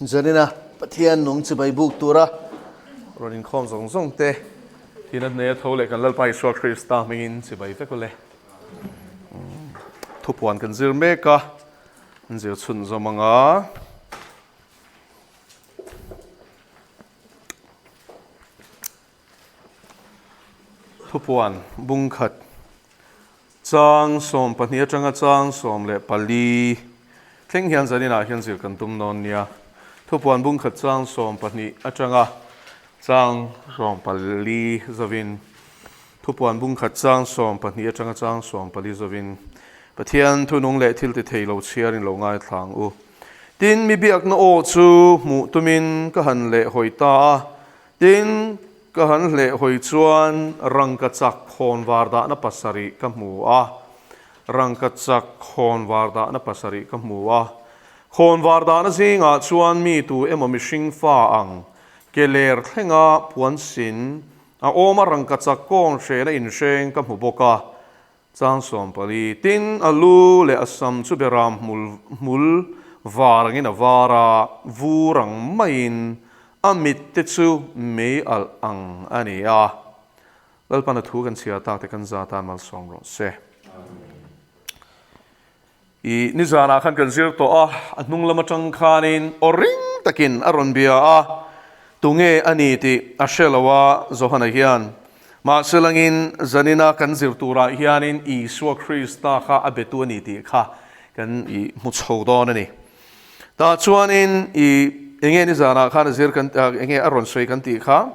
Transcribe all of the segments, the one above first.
Zanina Pathian nung chibai buk tura rawn inkhawm zawng zawng te thina hne a tho leh kan Lalpa Isua Krista hmingin chibai vek ule. Thupuan kan zir mek a, an zir chhunzawm anga. Thupuan bungkhat chang 12 atanga chang 14 thleng hian zaninah hian zir kan tum dawn nia. Thupuan bungkhat chang 12 atanga chang 14 zovin Thupuan bungkhat chang 12 atanga chang 14 zovin Pathian thunung leh thil ti thei lo chhiarin lo ngaithla ang u. Tin, mi biakna aw chu hmuh tumin ka han leh hawi ta a. Tin, ka han hleh hawi chuan rangkachak khawnvar dahna pasarih ka hmu a. Rangkachak khawnvar dahna pasarih ka hmu a. Khawnvar dahna zingah chuan mi tu emaw mihring fa ang ke ler thlenga puansin a awma rangkachak kawng hrena inhreng ka hmu bawk a. Chang 14, Tin, a lu leh a sam chu beram hmul hmul var angin a var a, vur ang maiin a mit te chu mei alh ang a ni a. Lalpan a thu kan chhiar tak te kan za tan malsawm rawh se. I nizanah khan kan zir tawh a, a hnung lam atang khanin aw ring takin a rawn bia a, tunge a ni tih a hre lo a, Johana hian. Mahse langin zanina kan zir turah hianin Isua Krista kha a betu a ni tih kha kan i hmu chho dawn a ni. Tah chuanin i enge nizanah khan a zir kan enge a rawn sawi kan tih kha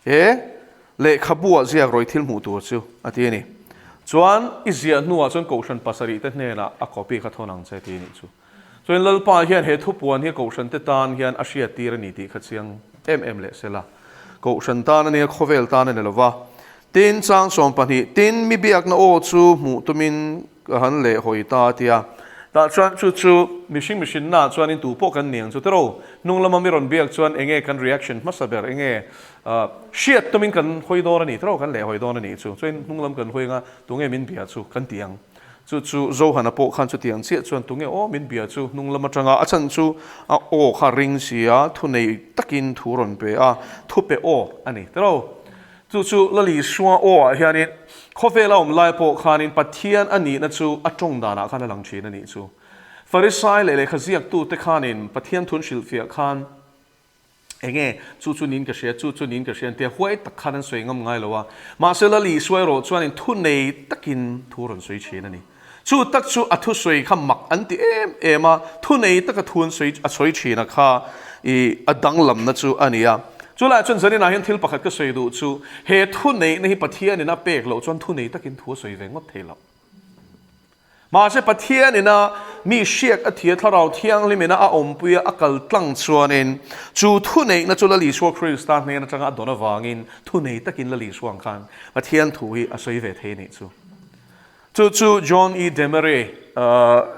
He lehkhabu ah ziak rawi thil hmuh tur chu a ti a ni. Chuan i ziah hnuah chuan Kohhran pasarih te hnenah a copy kha thawn ang che ti a nih chu. Chuan Lalpa hian he thupuan hi Kohhran te tan hian a hriat tir a ni tih kha chiang em em leh sela. Kohhran tan a nia, khawvel tan a ni lova. Tin, chang 12, Tin, mi biakna aw chu hmuh tumin Ka han leh hawi ta a ti a. Tah chuan chu chu mihring mihrinna ah chuanin tu pawh kan ni ang chu tiraw? Hnung lama mi rawn biak chuan enge kan reaction hmasa ber enge hriat tumin kan hawi dawn a ni tiraw? Kan leh hawi dawn a nih chu. Chuan hnung lam kan hawi anga tunge min bia chu kan ti ang. Chu chu Zohana pawh khan chuti ang chiah chuan tunge aw min bia chu hnung lam atanga a chhan chu a aw kha ring si a, thunei takin thu rawn pe a, thu pe aw a ni tiraw? Chu chu Lali Sua aw ah hianin khawvel a awm lai pawh khanin Pathian a nihna chu a tawng danah khan a lang thin a nih chu. Farisai leh lehkha ziaktute khanin Pathian thun hrilhfiah khan enge chu chu niin ka hria, chu chu niin ka hria an tia huai tak khan an sawi ngam ngai lo a. Mahse Lali Sua erawh chuanin thu nei takin thu rawn sawi thin a ni. Chu tak chu a thusawi kha mak an ti em em a, thunei taka thu an sawi a sawi thin a kha i a danglamna chu a ni a. Chu laiah chuan zaninah hian thil pakhat ka sawi duh chu, he thuneihna hi Pathianin a pek loh chuan thunei takin thu a sawi ve ngawt thei lo. Mahse Pathianin a mi hriak a thia Thlarau Thianghlimin a awmpui a a kal tlang chuanin chu thuneihna chu Lal Isua Krista hnen atanga a dawn avangin thunei takin Lal Isua ang khan Pathian thu hi a sawi ve thei a nih chu. Chu chu John E. Demery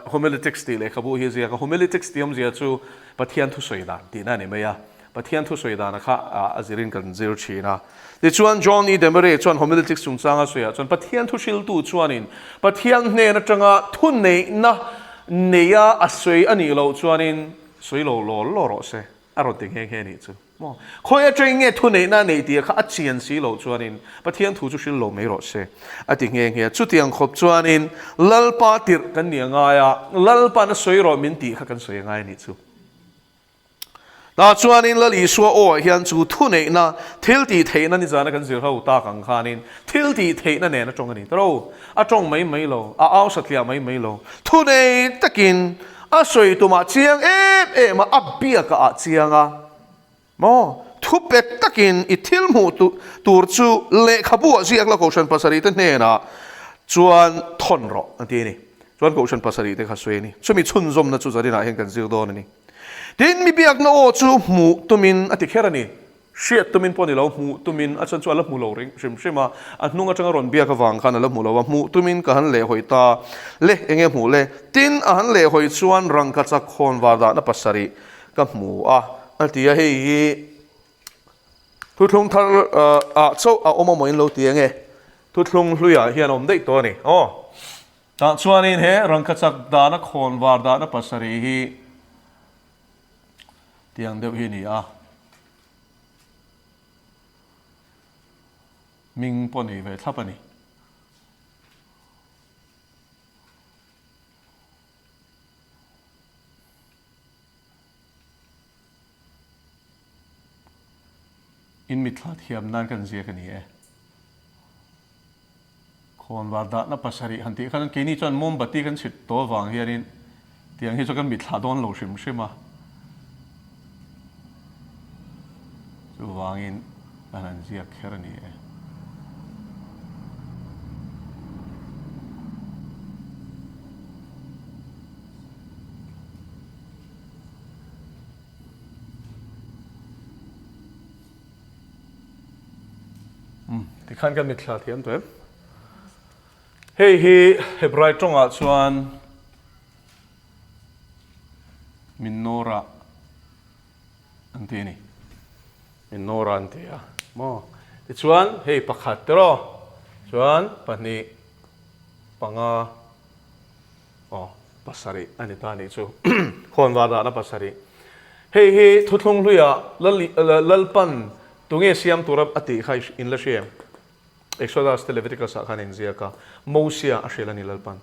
Homiletics tih lehkhabu hi a ziak a. Homiletics tih awmzia chu Pathian thusawi dan tihna a ni mai a. Pathian thusawi dana kha a zirin kan zir thin a. Tichuan John E. Demery chuan Homiletics chungchanga sawiah chuan Pathian thuhriltu chuanin Pathian hnen atanga thuneihna neia a sawi a nih loh chuanin sawi lo law law rawh se a rawn ti nghe nghe a nih chu. Maw? Khawi atangin nge thuneihna a neih tih kha a chian si loh chuanin Pathian thu chu hril lo mai rawh se, a ti nghe nghe. Chutiang khawp chuanin Lalpa tirh kan ni a ngai a, Lalpa'n a sawi rawh min tih kha kan sawi a ngai a nih chu. Tah chuanin Lal Isua aw ah hian chu thuneihna, thil tih theihna nizana kan zir ho tak ang khanin thil tih theihna nen a tawng a ni. Taro, a tawng mai mai lo, a au satliah mai mai lo. Thunei takin A sawi tumah chiang em em a, a biakah ah chiang a. Maw? Thu pek takin i thil hmuh tur chu lehkhabu ah ziak la Kohhran pasarih te hnenah chuan thawn rawh a ti a ni. Chuan Kohhran pasarih te kha sawi a ni. Chumi chhunzawmna chu zaninah hian kan zir dawn a ni. Tin, mi biakna aw chu hmuh tumin a ti kher a ni. Hriat tumin pawh ni lo, hmuh tumin a chan chu a la hmu lo ring hrim hrim a, a hnung atanga rawn biak avang khan a la hmu lo a, hmuh tumin ka han lehhawi ta le, enge hmuh le? Tin, a han lehhawi chuan rangkachak khawn var dahna pasarih ka hmu a, a ti a, hei hi thuthlung thar ah chauh a awm amaw in lo ti enge? Thuthlung hluiah hian a awm daih tawh a ni aw. Tah chuanin he rangkachak dahna khawn var dahna pasarih hi. Tiang deuh hi a ni a. Hming pawh nei ve thlap a ni. In mitthla thiam nan kan ziak a ni e. Khawnvar dahna pasarih han tih khan keini chuan mombati kan chhit tawh avang hianin tiang hi chu kan mitthla dawn lo hrim hrim a. Chuvangin kan han ziak kher a ni e. Tikhan kan mitthla thiam tawh em? Hei hi Hebrai tawngah chuan Menorah an ti a ni. Menorah an ti a maw? Tichuan hei pakhat tiraw chuan pahnih panga Aw, pasarih a ni ta a nih chu. Khawnvar dahna pasarih. Hei hi thuthlung hluiah Lalpan tunge siam tura a tih kha in la hria em? Exodus te Leviticus ah khan a inziak a, Mosia a hrilh a ni Lalpan.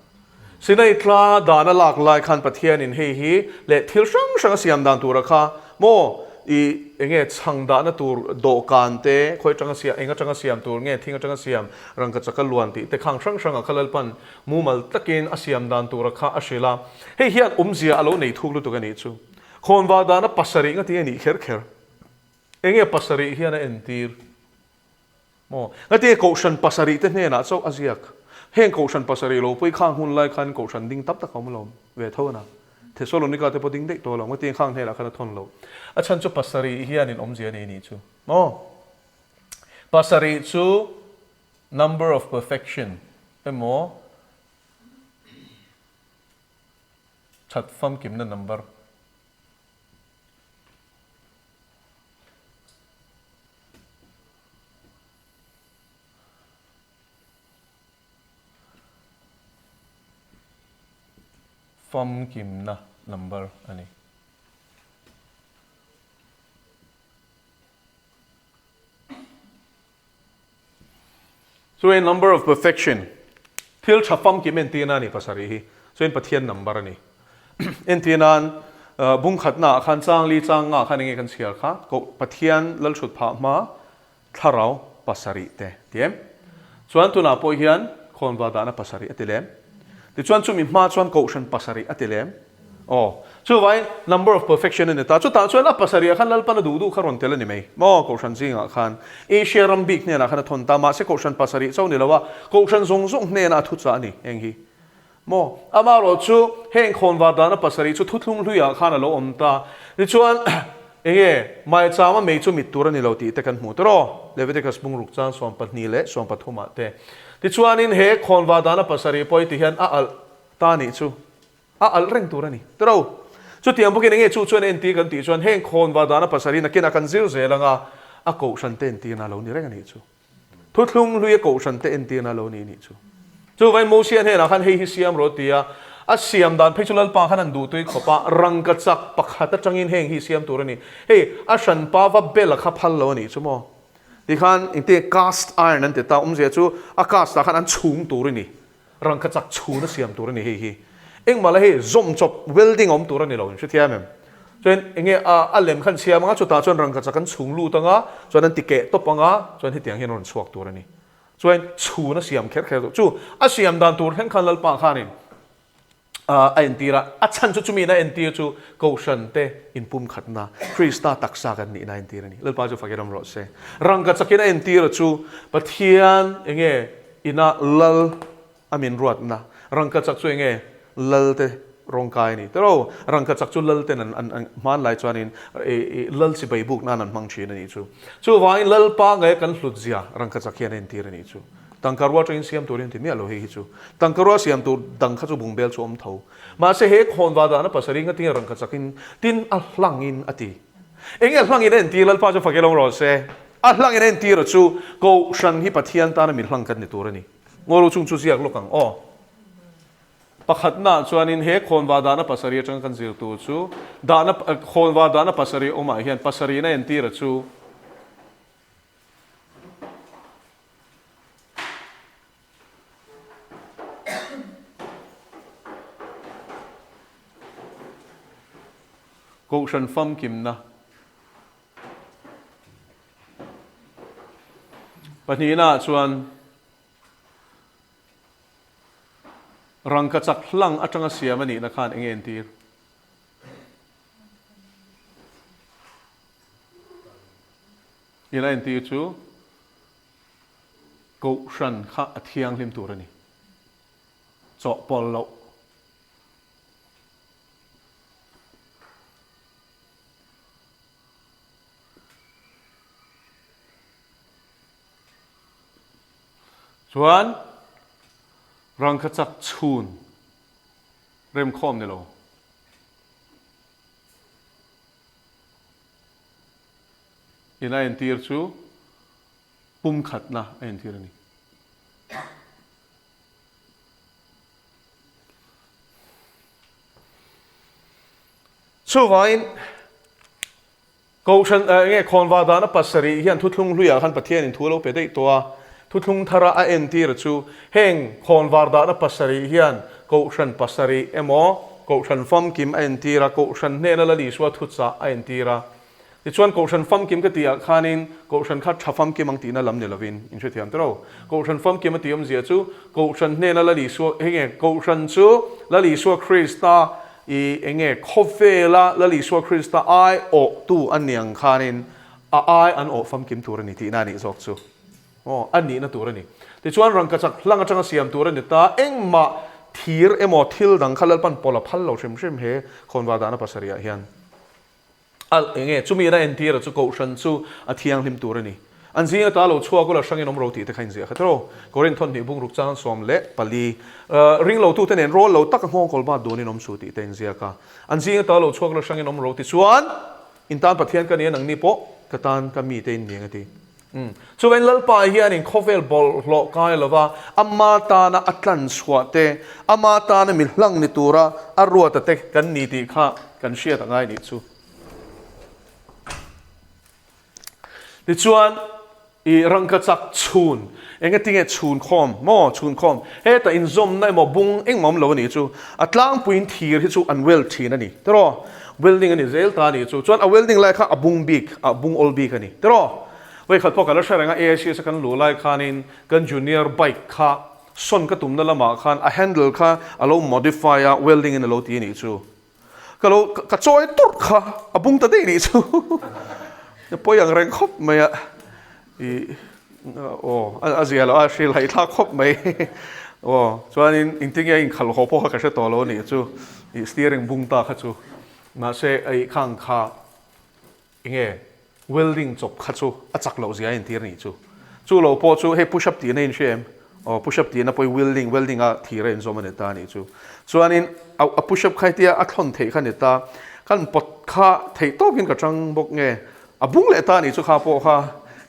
Sinai tla dahna lak lai khan Pathianin hei hi leh thil hrang hrang a siam dan tura kha maw i enge chhang dahna tur dawhkan te khawi atanga siam eng atanga siam tur nge thing atanga siam rangkachak a luan tih te khang hrang hrangah kha Lalpan Mumal takin a siam dan tura kha a hrilh a, hei hian awmzia a lo nei thuk lutuk a nih chu. Khawnvar dana pasarih nga ti a nih kher kher. Enge pasarih hian a entir? Maw? Nga ti kohhran pasarih te hnenah chauh a ziak. Heng kohhran pasarih lo pawh i khang hun lai khan kohhran ding tam tak a awm lo ve tho a na. Thesalonika te pawh ding daih tawh lo. Nga ti khang hnenah khan a thawn lo. A chhan chu pasarih hianin awmzia a nei a nih chu. Maw? Pasarih chu Number of perfection emaw that famkimna number. Famkimna number a ni. Chuan number of perfection, thil tha famkim entirna a ni pasarih hi, chuan Pathian number a ni. Entir nan bung khatna ah khan chang li chang nga khan enge kan chhiar kha, koh Pathian lalthut phah hma thlarau pasarih te ti em? Chuan tunah pawh hian khawnva dahna pasarih a ti lem. Tichuan chumi hma chuan kohhran pasarih a ti lem. Aw, chuvai number of perfection a ni ta. Chutah chuan a pasarih ah khan Lalpan a duh duh kha rawn tel a ni mai. Maw, Kohhran zingah khan Asia ram bik hnenah khan a thawn ta. Mahse Kohhran pasarih chauh ni lo a, Kohhran zawng zawng hnenah a thuchah a ni heng hi. Maw, amaherawh chu heng khawnvar dana pasarih chu thuthlung hluiah khan a lo awm ta. Tichuan, enge maichama mei chu mit tur a ni lo tih te kan hmu tawh. Leviticus bungruk chang 12 leh 13 ah te. Tichuanin he khawnvar dana pasarih pawh hi ti hian a alh ta nih chu. A alh reng tur a ni. Tiro. Chutiang bawkin enge chu chuan entir kan tih chuan heng khawnva dana pasarih nakinah kan zir zel anga a kohhran te entirna a lo ni reng a nih chu. Thuthlung hlui a kohhran te entirna a lo ni nih chu. Chuvain Mosia hnenah khan hei hi siam rawh ti a, a siam dan phei chu Lalpa khan an duhtui khawp a, rangka chak pakhat atangin heng hi siam tur a ni. Hei a hranpa va bela kha phal lo a nih chu maw. Tikhan engtin cast iron an ti ta, awmzia chu a cast ah khan an chhung tur a ni. Rangkha chak chhun a siam tur a ni hei hi. Engmah la hei zawm chawp welding a awm tur a ni lo in hrethiam em? Chuan enge a a lem khan siam anga chutah chuan rangkha chak an chhung lut anga chuan an ti keh tawp anga chuan hetiang hian a rawn chhuak tur a ni. Chuan chhun a siam kher kher chu a siam dan tur thleng khan Lalpa khanin a entir a, a chhan chu chumi in a entir chu Kohhran te inpumkhatna Krista taksa kan nihna a entir a ni. Lalpa chu fak i ram rawh se. Rangkha chakin a entir a chu Pathian enge Ina lal a min ruatna rangka chak chu enge lal te rawngkai a ni tiro. Rangka chak chu lal ten an hman lai chuanin lal chibai buk nan an hmang thin a nih chu. Chuvangin lalpa nge kan hlut zia rangka chak hian a entir a nih chu. Tangka rua atangin siam turin an ti miah lo hei hi chu. Tangka rua siam tur dang kha chu bungbel chu awm tho. Mahse he khawnva dahna pasarih ngatinge rangka chakin tin a hlangin a ti. Enge hlangin a entir Lalpa chu fak i lo rawh se. A hlangin a entir a chu Kohhran hi Pathian tana mi hlang kan ni tur a ni. Ngaw lo chung chu ziak lawk ang aw. Pakhatnaah chuanin he khawnva dahna pasarih atanga kan zir tur chu dahna khawnva dahna pasarih awmah hian pasarihna entira chu Kohhran famkimna pahnihnaah chuan Rangkachak hlang atanga siam a nihna khan eng nge entir? In a entir chu Kohhran kha a thianghlim tur a ni. Chawhpawlh loh. Chuan rangkachak chhun remkhawm ni lo. In a entir chu pumkhatna a entir a ni. Chuvangin Kohhran eh nge khawnva dana pasarih hian thuthlung hluiah khan Pathianin thu a lo pe daih tawh a, thuthlung thara a entir chu heng khawnvar dahna pasarih hian Kohhran pasarih emaw Kohhran famkim a entir a, Kohhran hnena Lal Isua thuchah a entir a. Tichuan Kohhran famkim ka tihah khanin Kohhran kha tha famkim ang tihna lam ni lovin in hrethiam tawh lo. Kohhran famkim a tih awmzia chu Kohhran hnena Lal Isua hei nge Kohhran chu Lal Isua Krista I enge khawvela Lal Isua Krista ai awhtu a ni ang khanin a ai an awh famkim tur a ni tihna a nih zawk chu. Aw, a nihna tur a ni. Tichuan rangkachak hlang atanga siam tur a ni ta, engmah thir emaw thil dang kha Lalpan pawlh a phal lo hrim hrim he khawnvar dahna pasarihah hian. A enge chumi in a entir a chu Kohhran chu a thianghlim tur a ni. An zing ata lo chhuak ula hrangin awm ro tih te kha inziah kha tawh. Korinth thawnhnih bungruk chang 14 ring lo tute nen rawl lo taka nghawngkawl bat dunin awm su tih te inziak a. An zing ata lo chhuak ula hrangin awm ro ti chuan in tan Pathian ka ni a nangni pawh ka tan ka mite in ni ang a ti. Chuvain Lalpa hianin khawvel bawlhhlawh kai lova ama tana a tlan chhuah te, ama tana mi hlang ni tura a ruata te kan ni tih kha kan hriat a ngai nih chu. Tichuan, i rangkachak chhun, engatinge chhun khawm maw, chhun khawm, hetah inzawmna emaw bung engmah awm lo a nih chu, a tlangpuiin thir hi chu an weld thin a ni, tiraw? Welding a ni zel ta a nih chu. Chuan a welding lai kha a bung bik, a bung awl bik a ni. Tiraw? Vawikhat pawh ka la hre reng a, AICS a kan luh lai khanin kan junior bike kha sawn ka tumna lamah khan a handle kha a lo modify a, welding in a lo ti a nih chu. Ka lo, ka chawi turh kha a bung ta daih nih chu. Pawi ang reng khawp mai a. I aw a zia lo a hrilh haih thlak khawp mai aw chuanin engtin nge a inkhalh haw pawh kha ka hre tawh lo a nih chu ih steering bung ta kha chu mahse a ih khang kha enge welding chawp kha chu a chak loh zia a intir nih chu chu lo pawh chu hei push up tihna in hria em aw push up tihna pawh hi welding welding a thir a inzawm a ni ta a nih chu chuanin a push up kha hetia a thlawn theih kha a ni ta kan pawt kha theih tawkin ka tang bawk nge A bung leh ta nih chu kha pawh kha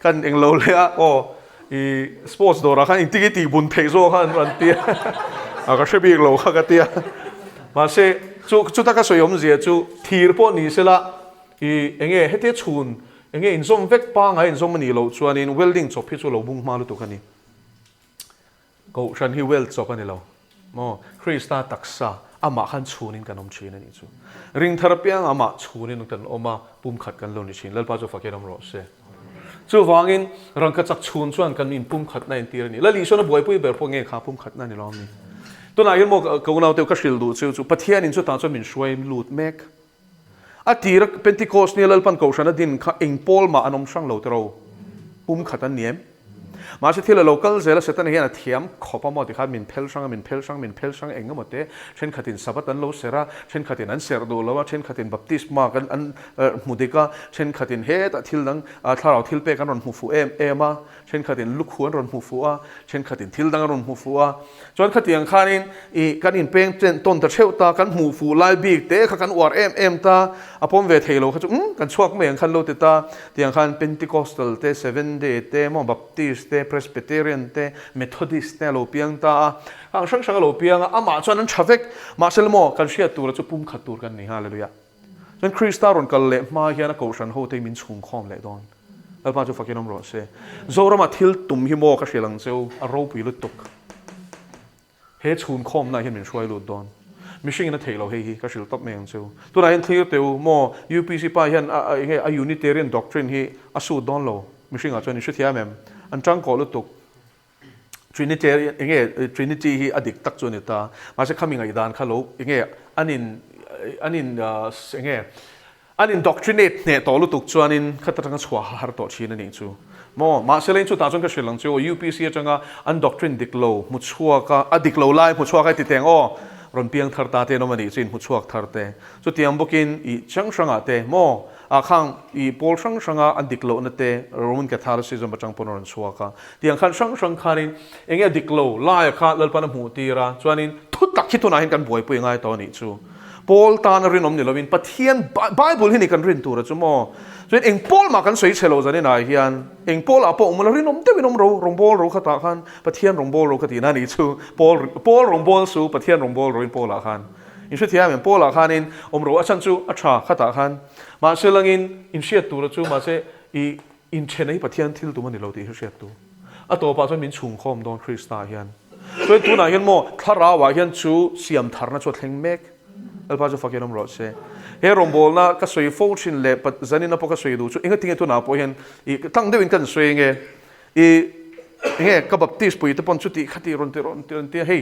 kan eng lo leh a aw i sports dawrah khan engtin nge tih bun theih zawk khan an ti a a ka hre bik lo kha ka ti a mahse chu chuta ka sawi awmzia chu thir pawh ni sela i enge hetia chhun enge inzawm vek pangai inzawm a nih loh chuanin welding chawp hi chu lo bung hma lutuk a ni. Kohhran hi weld chawp a ni lo maw? Krista taksa amah khan chhunin kan awm thin a nih chu. Ring thar apiang amah chhunin kan awm a, pumkhat kan lo ni thin. Lalpa chu fakin awm rawh se. Chuvangin rangkachak chhun chuan kan inpumkhatna entir a ni. Lal Isuan a buaipui ber pawh nge kha pumkhatna a ni lo a mi? Tunah hian maw ka unaute ka hrilh duh chu chu Pathianin chutah chuan min hruai lut mek. A tira Pentecost nia Lalpan Kohhran a din kha eng pawl mah an awm hrang lo tiro. Pumkhat an ni em? Mahse thil a lo kal zel a, Setana hian a thiam khawp a maw tikhan min phel hrang a, min phel hrang, min phel hrang eng emaw te, thenkhatin Sabbath an lo serh a, thenkhatin an serh duh lo a, thenkhatin baptisma kan an hmu dik a, thenkhatin hetah thil dang thlarau thil pek an rawn hmu fuh em em a, thenkhatin lukhu an rawn hmu fuh a, thenkhatin thil dang an rawn hmu fuh a. Chuan khatiang khanin ih kan inpeng tawn ta theuh ta, kan hmuh fuh lai bik te kha kan uar em em ta, a pawm ve thei lo kha chu umm kan chhuak mai ang khan lo ti ta, tiang khan Pentecostal te, Seventh Day te, maw Baptist. te, Presbyterian te, Methodist te a lo piang ta a, khang hrang hrang a lo piang a, amah chuan an tha vek. Mahse maw, kan hriat tura chu pumkhat tur kan ni, Hallelujah. Chuan Krista rawn kal leh hma hian a kohhran hote hi min chhungkhawm leh dawn. Lalpa chu fakin awm rawh se. Zorama thil tum hi maw ka hrilh ang che u, a ropui lutuk. He chhunkhawmna hian min hruai lut dawn. Mihringin a theih lo hei hi ka hrilh tawp mai ang che u. Tunah hian thlir teh u maw UPC pa hian a enge a Unitarian doctrine hi a sut dawn lo mihringah chuan in hrethiam em? An tangkawh lutuk. Trinitarian enge Trinity hi a dik tak chu a ni ta. Mahse khami ngaihdan kha lo enge an in an in enge An indoctrinate hneh tawh lutuk chuanin khat atanga chhuah har tawh thin a nih chu maw? Mahse leng chutah chuan ka hrilh ang che aw, UPC atanga an doctrine dik lo hmu chhuak a, a dik lo lai hmu chhuak a ti teng aw, rawn piang thar ta te an awm a nih chu inhmu chhuak thar te. Chutiang bawkin i hrang hrangah te maw, ah khang i pawl hrang hranga an dik lohna te Roman Catholicism atang pawn a rawn chhuak a. Tiang khan hrang hrang khanin enge a dik lo laia kha Lalpan a hmuh tir a, chuanin thu tak hi tunah hian kan buaipui ngai tawh a nih chu. Paul tan a rinawm ni lovin Pathian Bible hi ni kan rin tur a chu maw? Chuan eng Paul mah kan sawi chhe lo zan inah hian eng Paul ah pawh awm ula rinawm deuhin awm ro rawngbâwl ro khatah khan Pathian rawngbâwl ro ka tihna a nih chu Paul Paul rawngbâwl su Pathian rawngbâwl ro in Paul ah khan in hrethiam em Paul ah khanin awm ro a chhan chu a tha khatah khan mahse langin in hriat tur a chu mahse i Inthena hi Pathian thil tum a ni lo tih hi hriat tu. A tawpah chuan min chhungkhawm dawn Krista hian. Chuan tunah hian maw thlarauah hian chu siam tharna chu a thleng mek. Lalpa chu fakin awm rawh se. He rawngbawlna ka sawi fo thin leh zanina pawh ka sawi duh chu engatinge tunah pawh hian i tlang deuhin kan sawi enge i enge ka Baptist pui te pawn chuti khati rawn ti rawn ti rawn ti a hei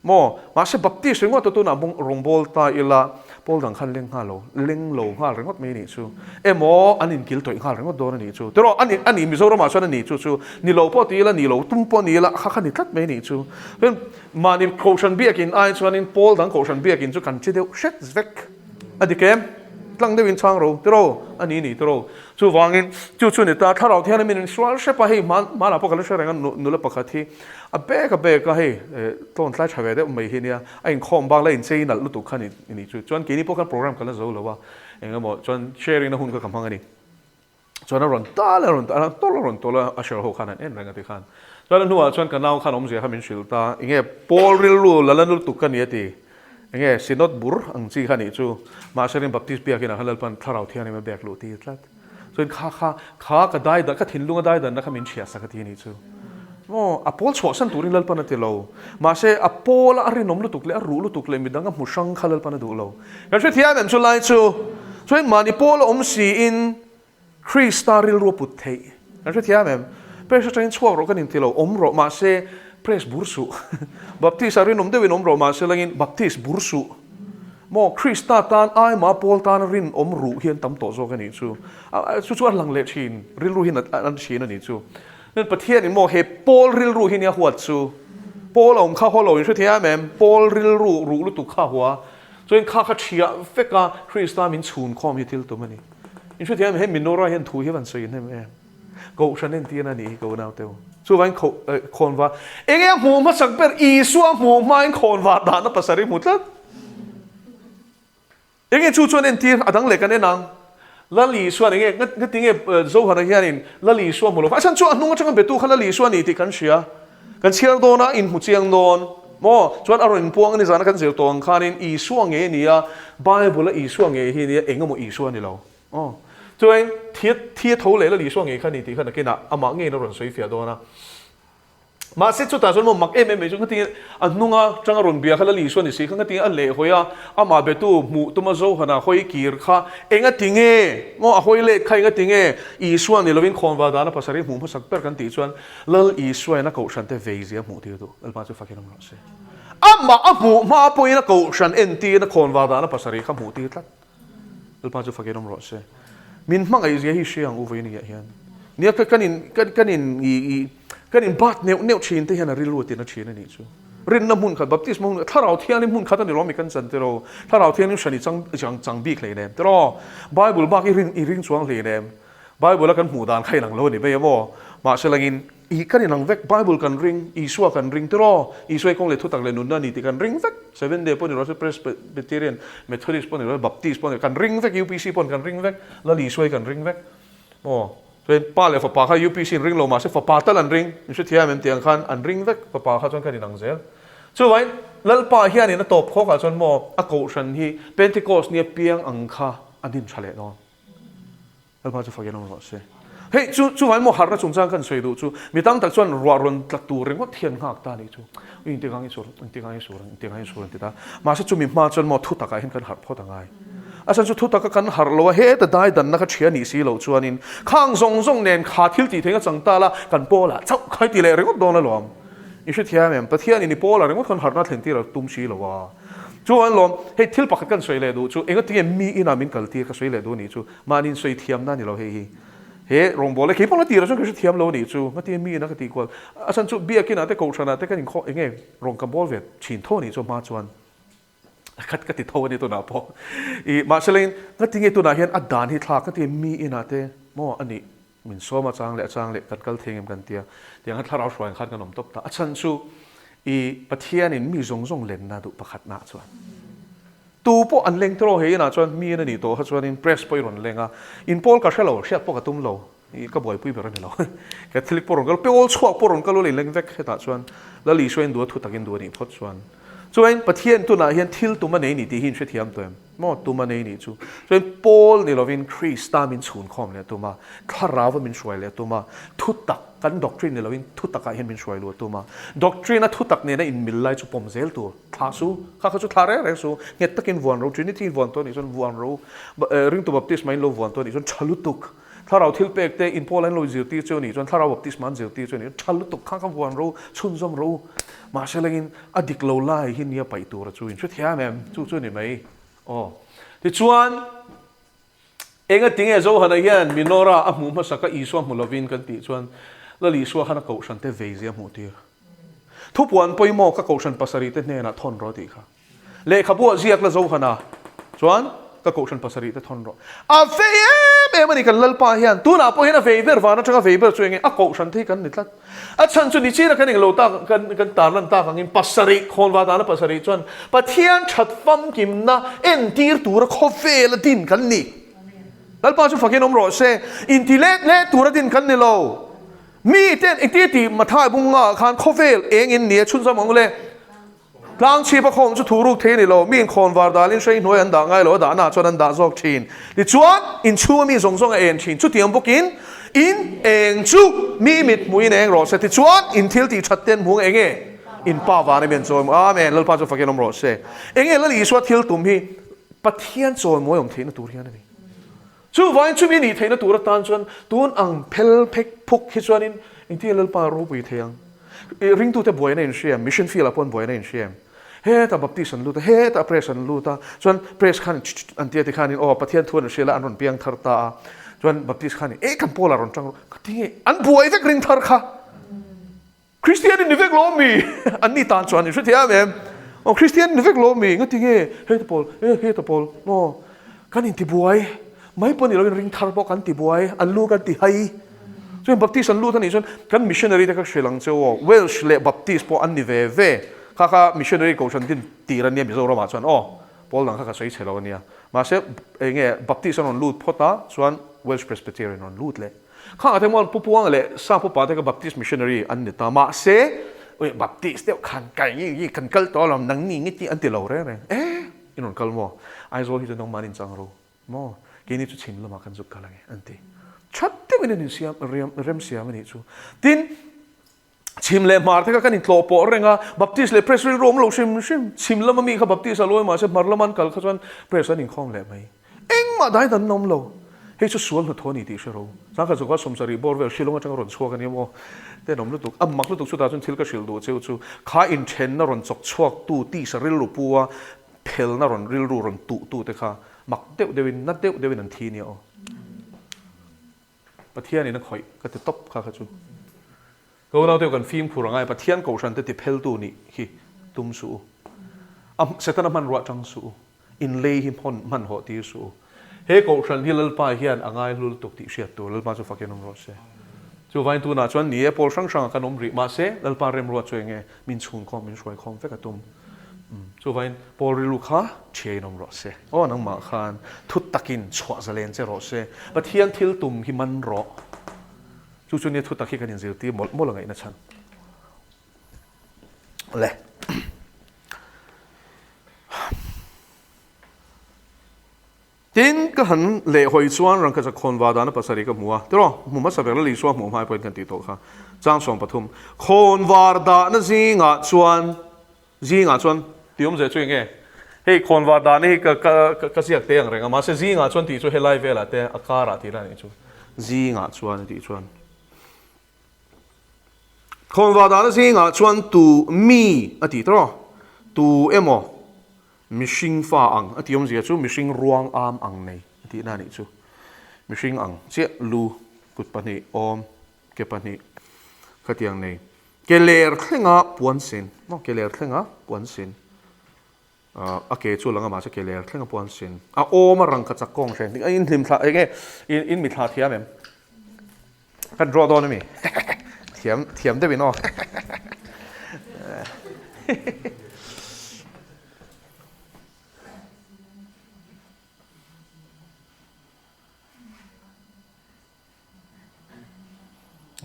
Maw? Mahse Baptist ringawt a tunah bawng rawngbâwl ta ila, Paul dang khan leng nghal lo, leng lo nghal ringawt mai a nih chu. Emaw, an inkil tawih nghal ringawt dawn a nih chu. Tiraw, a ni, a ni, Mizoramah chuan a ni chu chu. Ni lo pawh ti ila, ni lo tum pawh ni ila, a kha kha ni tlat mai a nih chu. Chuan mahni Kohhran biakin ai chuanin Paul dang Kohhran biakin chu kan che deuh hret vek. A dik em? Tlang deuhin chhang ro, tiraw, a ni ni, tiraw. Chuvangin, chu chu ni ta, Thlarau Thianghlim in insual hrep a, hei hmanah pawh ka la hre reng a, nula pakhat hi a bek a bek a, hei tlawn tlai tha ve deuh mai hi nia, a inkhawm bak la inchei nalh lutuk kha ni ni chu. Chuan keini pawh khan program ka la zo lo a, eng emaw chuan sharing na hun kha ka hmang a ni. Chuan a rawn tal a rawn tal a, tawlh a rawn tawlh a, a share ho khan an en reng a ti khan. Chuan a hnuah chuan ka nau khan awmzia kha min hrilh ta, enge Paul rilru la la lutuk ka ni a ti. Enge Synod bur ang chi kha nih chu, mahse rin Baptist biakin ah khan Lalpan Thlarau Thianghlim a bek luh tir tlat. Chuan kha kha kha ka dai ka thinlung a dai danna kha min hriat sak a ti nih chu. Maw a pawl chhuahsan turin Lalpan a ti lo. Mahse a pawl a rinawm lutuk leh a ruh lutuk leh midang a hmu hrang kha Lalpan a duh lo. Kan hrethiam em chu lai chu. Chuan mahni pawl a awm siin Krista rilru a put theih. Kan hrethiam em? Press atangin chhuak rawh kan inti lo, awm rawh, mahse press bur suh. Baptist ah rinawm deuhin awm rawh, mahse langin Baptist bur suh. Maw, Krista tan aima Paul tana rinawm ruh hi an tam tawh zawk a nih chu. Chu chu a lang leh thin, rilru hi an thin a nih chu. Chuan Pathianin maw he Paul rilru hi nia huat chu. Paul a awm kha haw lo, in hrethiam em? Paul rilru ruh lutuk kha hua. Chuan kha kha thiah vek a, Krista min chhun khawm hi thil tum a ni. In hrethiam he Menorah hian thu hi van sawi hnem em? Kohhran entirna a nih hi ka unau teu. Chuvangin khawnvar enge a hmuh hmasak ber Isua hmuh hmain khawnvar dahna pasarih hmu tlat. Enge chu chuan entir a dang leh kan en ang. Lal Isuan enge ngati nge Zohana hianin Lal Isua hmu lo a chhan chu a hnung atanga betu kha Lal Isua a ni tih kan hria. Kan chhiar dawn a, inhmu chiang dawn maw? Chuan a rawn inpuang a ni zana kan zir tawh ang khanin Isua ngei a ni a, Bible-a Isua ngei hi a nia, eng emaw Isua a ni lo. Aw. Chuan thi thi a tho leh la Isua ngei kha a ni tih kha nakinah amah ngeiin a rawn sawi fiah dawn a. Mahse chutah chuan maw mak em em mai chu ngatinge a hnunga tanga rawn bia kha Lal Isua ni si kha ngatinge a lehhawi a, amah betu hmuh tuma Johana hawi kir kha engatinge maw a hawi let kha engatinge Isua ni lovin khawnva dana pasarih hmuh hmasak ber kan tih chuan Lal Isuain a kohhran te vei zia hmuh tir duh. Lalpa chu fakin awm rawh se. Amah a hmuh hma pawhin a kohhran entir a khawnvar dahna pasarih kha hmuh tir tlat. Lalpa chu fakin awm rawh se. Min hmangaih zia hi hria ang u vawiin ah hian. Nia ka kan in kan in i i kan in bat neuh neuh thin te hian a rilru a tina thin a nih chu. Rinna hmun khat, baptisma hmun khat, thlarau thianghlim hmun khat a ni lawm mi kan chan tiraw. Thlarau thianghlim hran i chang chang chang bik hleinem tiraw. Bible bak i rin i ring chuang hleinem. Bible a kan hmuh dan kha inang lo a ni mai a maw? Mahse langin, I kan inang vek, Bible kan ring, Isua kan ring tiraw? Isua hi kawng leh thutak leh nunna a ni tih kan ring vek. Seventh Day pawh ni rawh se, Presbyterian, Methodist pawh ni rawh se, Baptist pawh ni rawh se, kan ring vek, UPC pawh kan ring vek, Lal Isua hi kan ring vek maw? Chuan Pa leh Fapa kha UPC in ring lo mahse Fapa tal an ring. In hrethiam em tih ang khan an ring vek Fapa kha chuan kan inang zel. Chuvangin Lalpa hianin a tawp khawkah chuan maw a kohhran hi Pentecost nia piang ang kha a din tha leh dawn. Lalpa chu fakin awm rawh se. Hei chu chuvangin maw harhna chungchang kan sawi duh chu mi tam tak chuan ruah rawn tla tur ringawt hian nghak ta a nih chu. Ui engtik ang i sur engtik ang i sur ang engtik ang i sur an ti ta. Mahse chumi hma chuan maw thutakah hian kan harh phawt a ngai. A chhan chu thutaka kan harh lo a, heta dai danna kha ṭhia nih si loh chuanin khang zawng zawng nen kha thil tih theih a chang ta la kan pawlah chauh khai ti leh ringawt dawn alawm. I hrethiam em? Pathianin i pawlah ringawt khan harhna thlen tir a tum si lo a. Chuan lawm, hei thil pakhat kan sawi leh duh chu engatinge mi inah min kal tir ka sawi leh duh nih chu mahni in sawi thiamna a ni lo hei hi. He rawngbawlna kei pawh la tirah chuan ka hrethiam lo nih chu ngatinge mi ina ka tih kual. A chhan chu biakinah te kohhranah te kan inkhawh enge rawn ka bawl ve thin tho nih chu hma chuan. Khat ka ti tho a ni tunah pawh. I mahse lengin ngatinge tunah hian a dan hi thlak ngatinge mi inah te maw a nih min sawm a chang leh a chang leh kan kal thei ngem kan tia tiang khan thlarau hruaiin khan kan awm tawp ta. A chhan chu i Pathianin mi zawng zawng lenna duh pakhatna chuan tu pawh an leng tawh hei inah chuan mi in a nih tawh kha chuanin press pawh i rawn leng a, in pawl ka hre lo hriat pawh ka tum lo. Ih ka buaipui ber a ni lo. Catholic pawh rawn kal, Pawl chhuak pawh rawn kal ula inleng vek hetah chuan Lal Isua in duh a thu takin duh a nih phawt chuan. Chuan Pathian tunah hian thil tum a nei ni tih hi in hrethiam tawh em? Maw tum a nei nih chu. Chuan Pawl ni lovin Krista min chhun khawm leh a tum a, Thlarau a min hruai leh a tum a, thu tak kan doctrine ni lovin thu takah hian min hruai luh a tum a. Doctrine a thu tak nena inmil lai chu pawm zel tur. Thlah su, kha kha chu thlah reng reng su, nghet takin vuan ro, Trinity in vuan tawh a nih chuan vuan ro, ringtu baptisma in lo vuan tawh a nih chuan tha lutuk. Thlarau thil pek te in pawl an lo zirtir chu a nih chuan thlarau baptisma an zirtir chu a nih chuan tha lutuk kha kha vuan ro chhunzawm ro mahse lengin a dik lo lai hi nia paih tura chu in hrethiam em chu chu a ni mai aw tichuan enga tinge Johana hian Minora a hmuh hmasa ka Isua hmu lovin kan tih chuan Lal Isua khan a kohhran te vei zia hmuh tir thupuan pawimawh ka kohhran pasarih te hnenah thawn rawh tih kha Lehkhabu ah ziak la Johana chuan ka kohhran pasarih te thawn rawh. A vei em em a ni kan Lalpa hian. Tunah pawh hian a vei ber van atanga vei ber chu enge a kohhran te hi kan ni tlat. A chhan chu nichina kan englo tak kan kan tarlan tak angin pasarih khawnva dana pasarih chuan Pathian that famkimna entir tura khawvel a din kan ni. Lalpa chu fakin awm rawh se. Inti let let tura din kan ni lo. Mi ten engtia tih Mathai bunga ah khan khawvel eng in ni a chhunzawm ang le. Tlang chhip a khawm chu thu ruk thei a ni lo, mi inkhawn var dalin hrei hnuai an dah ngai lo, a dahna ah chuan an dah zawk thin. Tichuan, inchhunga mi zawng zawng a en thin. Chutiang bawkin, in eng chu mi mit hmuhin eng rawh se. Tichuan, in thil tih that ten hmung eng nge? In Pa van a mi an chawi Amen. Lalpa chu fakin awm rawh se. Eng nge Lal Isua thil tum hi Pathian chawimawi awm theihna tur hian a ni. Chuvangin chumi nih theihna tur atan chuan tun ang phel phek phuk hi chuanin engtin nge Lalpa ropui thei ang? Ringtute buaina in hria em? Mission field ah pawh an buaina in hria em? Hetah Baptist an lut a, hetah Press an lut a, chuan Press khan an tia tikhanin aw Pathian thu an hria la an rawn piang thar ta a, chuan Baptist khanin e kan Paul ah rawn tang rawh, ka ti nge an buai vek ring thar kha. Kristian in ni vek lo mi? An ni tan chuan in hrethiam em? Aw Kristian in ni vek lo mi? Ngati nge heta pawl e heta pawl maw kan intibuai mai pawh ni loin ring thar pawh kan tibuai an lu kan ti hai chuan Baptist an lut a nih chuan kan missionary te kha hrilh ang che aw Welsh leh Baptist pawh an ni ve ve kha kha missionary kohhran din tir a nia Mizoram ah chuan aw pawl dang kha ka sawi chhe lo a nia mahse enge Baptist an rawn lut phawt a chuan Welsh Presbyterian rawn lut leh Khangah te muan Pu Puanga leh Sa Pu Pa te kha Baptist missionary an ni ta. Mahse, ui Baptist deuh khan kai nge nge kan kal tawh alawm nang ni nge tih an ti lo reng reng. E, in rawn kal maw? Aizawl hi chu nangmah an inchang ro maw? Keini chu chhim lamah kan zuk kal ange an ti. That deuhin an insiam rem siam a nih chu. Tin, Chhim leh hmar te kha kan intlawh pawh reng a, Baptist leh Press rilru awm lo hrim hrim. Chhim lama mi kha Baptist a lawi mahse hmar lama an kal kha chuan Press an inkhawm leh mai. Engmah dai dan an awm lo. Hei chu sual hnathawh a ni tih hre ro. Zangkhat zawka sawmsarih bawr vel Shillong atanga rawn chhuak a nia maw? Tenawm lutuk, a mak lutuk chutah chuan thil ka hrilh duh cheu chu kha inthenna rawn chawk chhuaktu tisa rilru pu a phelna rawn rilru rawn tuhtu te kha mak deuh deuhin na deuh deuhin an thi nia aw. Pathian in a khawih ka ti tawp kha kha chu. Ka unau te kan fimkhur angai Pathian kohhran te ti pheltu nih hi tum suh u. A Setana hmanruah tang suh u. In lei hi hmawn hman hawh tir suh u. He kohhran hi Lalpa hian a ngai hlul tuk tih hriat tur Lalpa chu fakin awm rawh se. Chuvain tunah chuan ni e pawl hrang hrangah kan awm rih mahse Lalpa remruat chu enge min chhunkhawm min hruaikhawm vek a tum. Chuvain Paul rilru kha ṭhiain awm rawh se. Aw nangmah khan thu takin chhuah zalen che rawh se. Pathian thil tum hi man rawh. Chu chu nia thutak hi kan inzirtir mawlh mawlh a ngaihna chhan. Le. Tin, ka han lehhawi chuan rangkachak khawnva dana pasarih ka hmu a, tiraw? Hmu hmasa ber la Isua hmuh hmai pawhin kan tih tawh kha. Chang 13. Khawnvar dahna zingah chuan, zingah chuan tih awmzia chu eng nge? Hei khawnvar dahna hi ka ka ka ziak te ang reng a, mahse zingah chuan tih chu helai velah te a karah tih la nih chu. Zingah chuan a tih chuan. Khawnvar dahna zingah chuan tu mi a tih tiraw? Tu emaw Mihring fa ang a tih awmzia chu mihring ruang am ang nei a tihna a nih chu. Mihring ang chiah lu kut pahnih awm ke pahnih khatiang nei ke ler thlenga puan sin maw ke ler thlenga puan sin ah a ke chu lang a mahse ke ler thlenga puan sin a awm a rangkha chak kawng hren a in hlim thla eng nge in mithla thiam em? Kan draw dawn ami? Thiam thiam deuhin aw.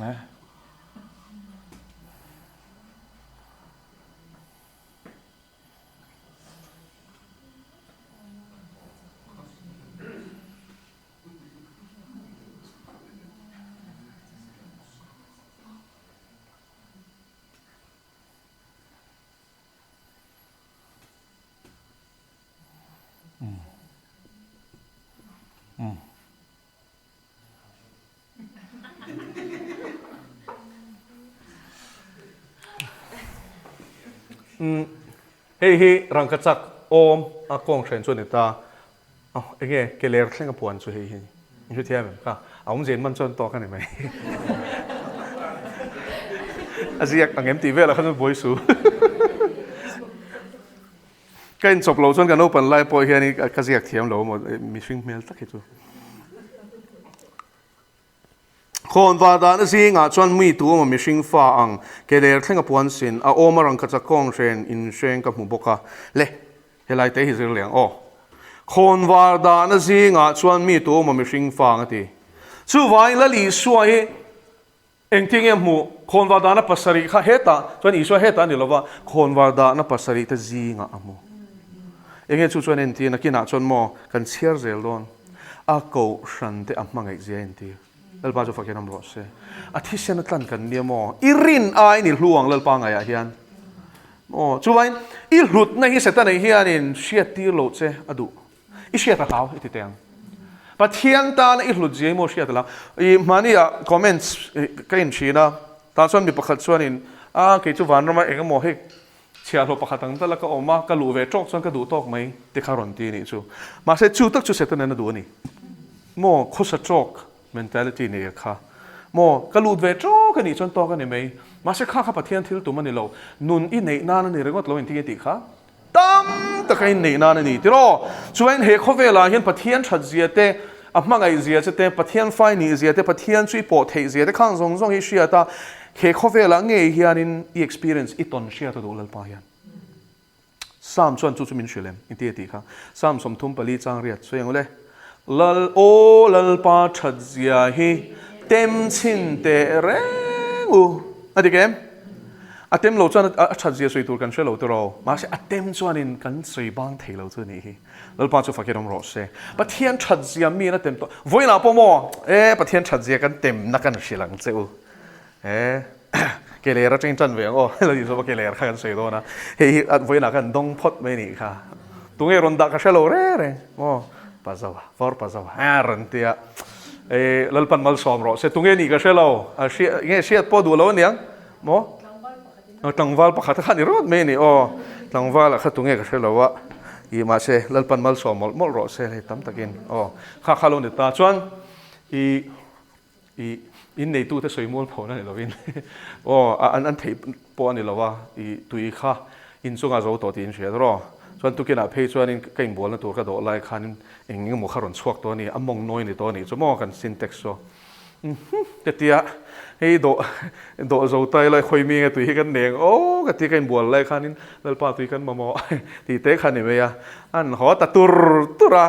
Eh. Hei hi rangkachak awm a kawng hren chu a ni ta. Aw enge ke ler thleng a puan chu hei hi in hre thiam em kha a awm zen man chuan tawk a ni mai a ziak ang em tih velah khan chuan buai su ka in chawp lo chuan ka naupan lai pawh hian ka ziak thiam lo maw mihring hmel tak hi chu. Khawnvar dahna zingah chuan mi tu emaw mihring fa ang ke ler thleng a puan sin, a awm a rangkachak kawng hren inhreng ka hmu bawk a. Le, helai te hi zir leh ang aw. Khawnvar dahna zingah chuan mi tu emaw mihring fa ang a ti. Chuvangin Lal Isua hi engtin nge a hmuh? Khawnvar dahna pasarih kha hetah chuan Isua hetah a ni lova, khawnvar dahna pasarih te zingah a hmu. Enge chu chuan entir? Nakinah chuan maw kan chhiar zel dawn? A kohhran te a hmangaih zia a intir. Lalpa chu fakin awm rawh se. A thisen a tlan kan nia maw? I rin aiin i hlu ang Lalpa ngaiah hian. Maw? Chuvain i hlutna hi Setana hianin hriattir loh che a duh. I hriat a hlau i ti teh ang. Pathian tana i hlut zia hi maw hriat a hlau. I hmahniah comments ka inchhin a, tah chuan mi pakhat chuanin a kei chu vanrama eng emaw hei Chhiahhlawh pakhat ang tal a ka awm a, ka luh ve tawk chuan ka duh tawk mai ti kha rawn ti a nih chu. Mahse chu tak chu Satan-in a duh a ni. Maw khawsa tawk mentality nei a kha. Maw ka lut ve tawk a nih chuan tawk a ni mai. Mahse kha kha Pathian thil tum a ni lo. Nun i neih nan a ni ringawt lo inti nge tih kha tam taka in neih nan a ni tiraw? Chuan he khawvelah hian Pathian that zia te, a hmangaih zia che te, Pathian fai nih zia te, Pathian chu i pawh theih zia te khang zawng zawng hi hriat a, He khawvelah ngei hianin i experience i tawn hriat a duh Lalpa hian. Psalm chuan chu chu min hrilh em? I ti a tih kha. Psalm 34 chang riat sawi ang ule. Lal aw Lalpa that zia hi tem chhin teh reng u. A dik em? A tem lo chuan a that zia sawi tur kan hre lo tiraw? Mahse a tem chuanin kan sawi bang thei lo chu a nih hi. Lalpa chu fakin awm rawh se. Pathian that zia miin a tem tawh. Vawiinah pawh maw? E Pathian that zia kan temna kan hrilh ang che u. He ke ler atangin tan ve ang aw, la tih zawk a ke ler kha kan sawi dawn a, hei hi vawiinah khan dawng phawt mai nih kha, tunge rawn dah ka hre lo reng reng maw, pa zo a, vawr pa zo a, a rawn ti a, e Lalpan malsawm rawh se, tunge nih ka hre lo, a hria nge hriat pawh duh lo aniang maw, tlangval pakhat kha ni rawt mai a ni aw, tlangval ah kha tunge ka hre lo a, i mahse Lalpan malsawm mawlh mawlh rawh se hei tam takin aw, kha kha lo ni ta chuan i. I in neitute sawi mual phawhna ni lovin aw an an theih pawh a ni lo a, i tui kha inchungah zo tawh tih in hria rawh. Chuan tukinah phei chuanin ka inbualna tur ka dawh lai khanin eng eng emaw kha rawn chhuak tawh a ni, a mawng nawi ni tawh a nih chu maw kan sintex chu. Umm ka tia hei dawh dawh zo ta ila khawi mi nge tui hi kan neng aw ka tia ka inbual lai khanin Lalpa tui kan mamawh tih te kha ni mai a, an haw ta tur tur a.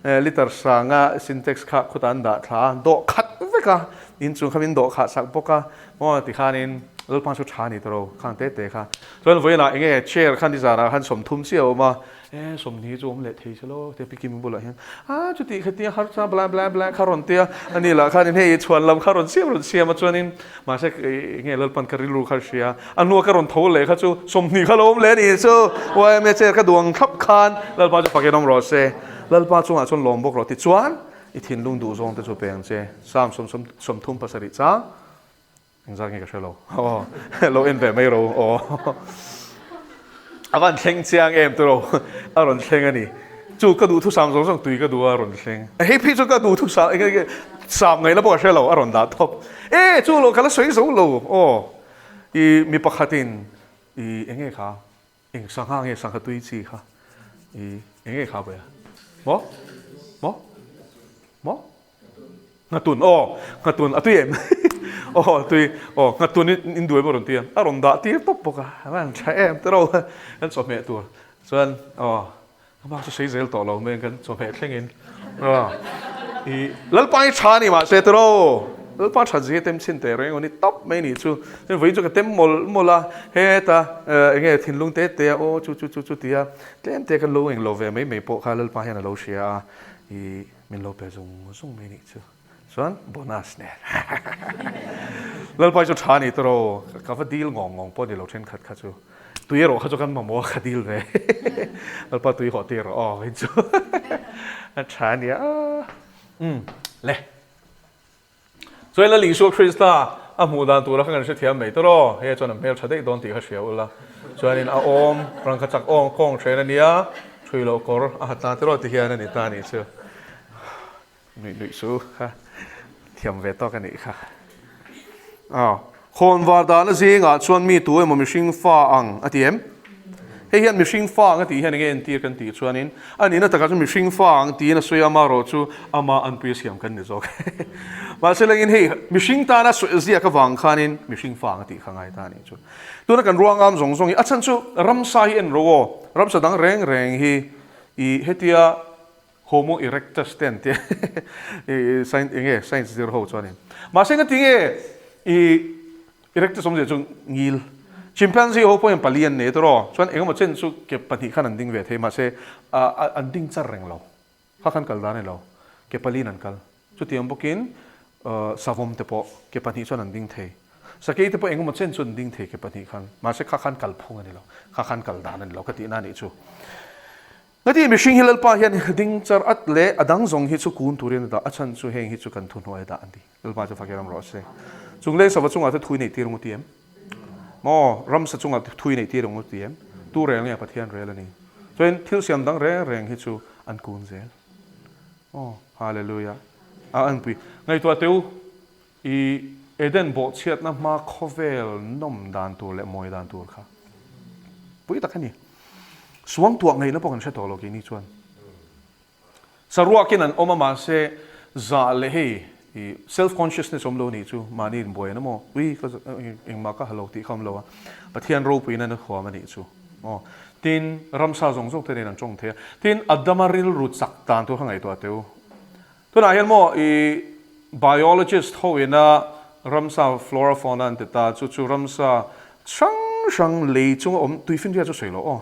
Liter sanga sintex kha khutah an dah thla a, dawh khat vek. vek a, inchung kha min dawh khah sak bawk a, maw tikhanin Lalpa chu tha a ni tawh lo, khang te te kha. Chuan vawiinah eng nge chair kha nizanah khan 30 chiah a awm a, e 20 chu awm leh thei se lo tia Pi Kimi bulah hian a chuti khatia har chuan bla bla bla kha rawn tia, ani lah khanin hei chhuan lam kha rawn siam rawn siam a chuanin mahse eng nge Lalpan ka rilru kha hria, a hnua ka rawn tho leh kha chu 20 kha lo awm leh a ni chu YMA chair ka duang thlap khan Lalpa chu fakin awm rawh se, Lalpa chungah chuan lawm bawk rawh tichuan i thinlung duh zawng te chu pe ang che, Psalm 37 chang. Engzat nge ka hre lo. Aw, lo en ve mai ro. Aw. A van thleng chiang em tawh lo. A rawn thleng a ni. Chu ka duh thusam zawng zawng tui ka duh a rawn thleng. Hei phei chu ka duh thusam eng nge sam ngaihna pawh ka hre lo a rawn dah thawp. E chu lo ka la sawi zo lo. Aw. I mi pakhatin i eng nge kha eng sangha nge sangha tui chi kha i eng nge kha vawi a? Maw? Maw? Maw? Nghatun aw, nghatun a tui em? Aw a tui, aw nghatun in in duh em a rawn ti a, a rawn dah tir tawp bawk a, a rawn tha em te ro kan chawhmeh tur chuan aw ka bak chu sawi zel tawh lo mai kan chawhmeh thleng in aw i Lalpa hi tha a ni mahse te ro Lalpa tha zia tem chhin teh reng aw ni tawp mai ni chu chuan vawiin chu ka tem mawlh mawlh a heta eng nge thinlung te te a aw chu chu chu chu tia tlem te kan lo eng lo ve mai mai pawh kha Lalpa hian a lo hria a i Min lo pe zung zung mai nih chu. Chuan bonus nen. Lalpai chu tha ni tawh ka va dil ngawng ngawng pawh ni lo thenkhat kha chu. Tui erawh kha chu kan mamawh a ka dil ve. Lalpa tui hawh tir rawh aw hei chu. A tha nia. Umm le. Chuan Lal Isua Krista a hmuh dan tura kha kan hrethiam mai tawh aw. Hei chuan a hmel tha daih dawn tih kha hria ula. Chuanin a awm rangkha chak awng kawng hren a nia, thui loh kawr a ha ta tiraw ti hian a ni ta nih chu. Nuih nuih su kha thiam ve tawk a nih kha. Aw, khawnvar dahna zingah chuan mi tu emaw mihring fa ang a ti em? Hei hian mihring fa ang a tih hian enge entir kan tih chuanin a nihna takah chuan mihring fa ang tiin a sawi a, amaherawh chu ama anpui a siam kan ni zawk. Mahse lengin hei mihring tana sawi ziak avang khanin mihring fa ang a tih kha ngai ta a nih chu. Tuna kan ruangam zawng zawng hi a chhan chu ramsa hi en ro aw, ramsa dang reng reng hi i hetia Homo erectus te an tia i enge science zir ho chuanin. Mahse engati nge i erectus awmzia chu ngil. Chimpanzee ho pawhin pali an nei tawh chuan engemaw chen chu ke pahnih khan an ding ve thei mahse an ding char reng lo. Kha khan kal dan a ni lo. Ke paliin an kal. Chutiang bawkin savawm te pawh ke pahnih chuan an ding thei. Sakei te pawh engemaw chen chu an ding thei ke pahnih khan. Mahse kha khan kal phung a ni lo. Kha khan kal dan a ni lo ka tihna a nih chu. Ngati mihring hi Lalpa hian ding char at leh a dang zawng hi chu kun turin a dah, a chhan chu heng hi chu kan thuhnuai a dah an ti. Lalpa chu fakir ram rawh se. Chung leng sava chungah te thui neih tir ang u ti em? Maw, ramsa chungah te thui neih tir ang u ti em? Tu rel nge Pathian rel a ni. Chuan thil siam dang reng reng hi chu an kun zel. Aw, Hallelujah. A anpui. Ngaihtuah teh u, I Eden bawhchhiatna hma khawvel nawm dan tur leh mawi dan tur kha pui tak a ni. Suangtuah ngaihna pawh kan hre tawh lo keini chuan. Saruakin an awm a mahse zah leh hei i self consciousness awm lo nih chu mahni inbuai an awm aw ui ka engmah ka ha lo tih kha awm lo a Pathian ropuiin an huam a nih chu aw. Tin ramsa zawng zawng te nen an tawng thei a. Tin Adama rilru chak dan tur kha ngaihtuah teh u. Tunah hian maw i biologist ho ina ramsa flora fauna an ti ta, chu chu ramsa hrang hrang lei chunga awm, tuifinria chu sawi lo aw,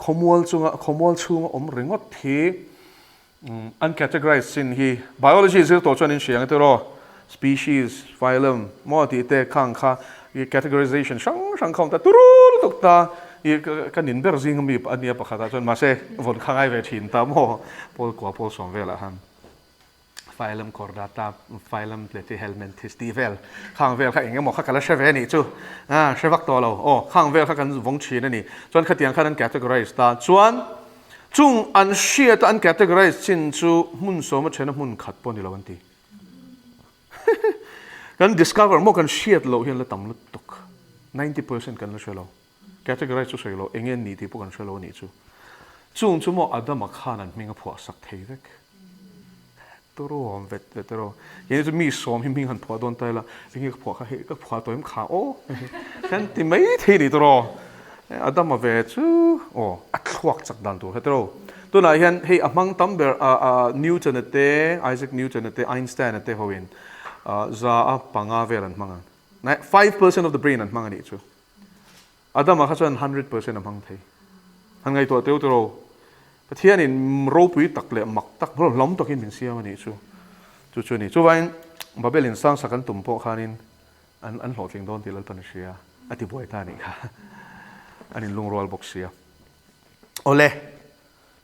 khawmual chunga khawmual chhunga awm ringawt hi an categorize chin hi biology zir tawh chuan in hria ang tiraw, species, phylum maw tih te khang kha i categorization hrang hrang kha awm ta turu lutuk ta i ka nin ber zing ami a nia pakhatah chuan mahse vawn kha ngai ve thin ta maw pawl kua pawl sawm velah khan. Phylum Chordata, Phylum Platyhelminthes tih vel khang vel kha eng emaw kha ka la hre ve a nih chu. Ah, hre vak tawh lo. Aw, khang vel kha kan vawng thin a ni. Chuan khatiang khan an categorize ta. Chuan chung an hriata an categorize chin chu hmun sawma thena hmun khat pawh ni lo an ti. Kan discover maw kan hriat loh hian la tam lutuk. 90% kan la hre lo. Categorize chu sawi lo, eng nge an nih tih pawh kan hre lo a nih chu. Chung chu maw Adama khan an hming a phuah sak thei vek. Turu awm vet vet ero. Keini chu mi sawm hi hming han phuah dawn ta ila, eng nge ka phuah kha hei ka phuah tawh em kha aw kan ti mai thei ni tawh rawh. Adama ve chu aw a thluak chak dan tur kha tawh. Tunah hian hei a hmang tam ber Newton-a te, Isaac Newton-a te, Einstein-a te hoin. 5% vel an hmang ang. 5% of the brain an hmang a nih chu. Adama kha chuan 100% a hmang thei. Han ngaihtuah teu tiraw? Pathianin ropui tak leh mak tak, hlawm takin min siam a nih chu. Chu chu a ni. Chuvangin Babel in sang sak an tum pawh khanin an an hlawhtling dawn tih Lalpan a hria. A ti buai ta a nih kha. An inlungrual bawk sia. Awle!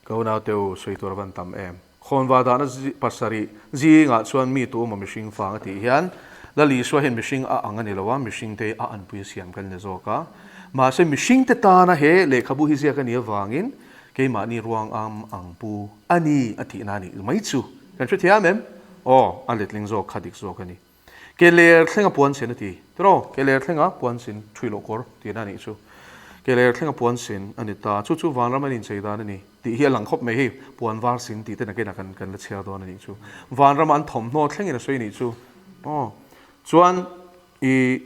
Ka unaute u, sawi tur a van tam em? Khawnva dahna pasarih zingah chuan mi tu emaw mihring fang a tih hian Lal Isua hian mihring a ang a ni lo a, mihringte a anpui a siam kan ni zawk a. Mahse mihringte tana he lehkhabu hi ziak a nih avangin keimahni ruang am ang pu a ni a tihna a nih mai chu kan hrethiam em? Aw, a letling zawk kha dik zawk a ni. Ke ler thlenga puan sin a ti. Tiraw? Ke ler thlenga puan sin thui loh kawr tihna a nih chu. Ke ler thlenga puan sin a ni ta. Chu chu vanram an inchei dan a ni tih hi a lang khawp mai hei. Puan var sin tih te nakinah kan kan la chhiar dawn a nih chu. Vanrama an thawmhnaw thlengin a sawi a nih chu. Aw. Chuan i.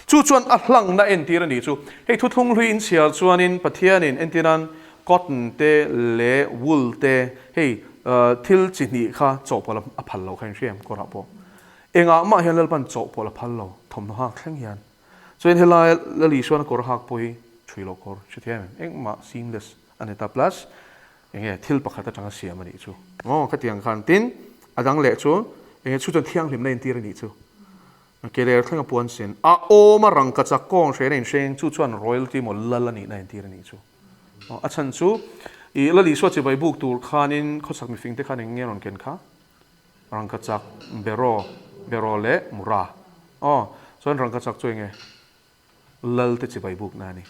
Chu chuan a hlangna entir a nih chu. Hei thuthlung hlui inchhiar chuanin Pathianin entirnan cotton te leh wool te hei thil chi hnih kha chawhpawlh a phal lo kha inhria em kawrah pawh. Engah mah hian Lalpan chawhpawlh a phal lo thawmhnaw hak thleng hian. Chuan helai Lal Isuan a kawr hak pawh hi thui loh kawr hrethiam em engmah seamless a ni ta plus enge thil pakhat atanga siam a nih chu. Aw khatiang khan tin a dang leh chu enge chu chuan thianghlimna entir a nih chu. Ke ler thleng a puan sin. A awm a rangkachak kawng hren a inhreng chu chuan royalty emaw lal a nihna entir a nih chu. A chhan chu i Lal Isua chibai buk tur khanin khawchhak mifing te khan eng nge rawn ken kha? Rangkachak beraw, beraw leh mura. Aw, chuan rangkachak chu eng nge? Lal te chibai bukna a ni.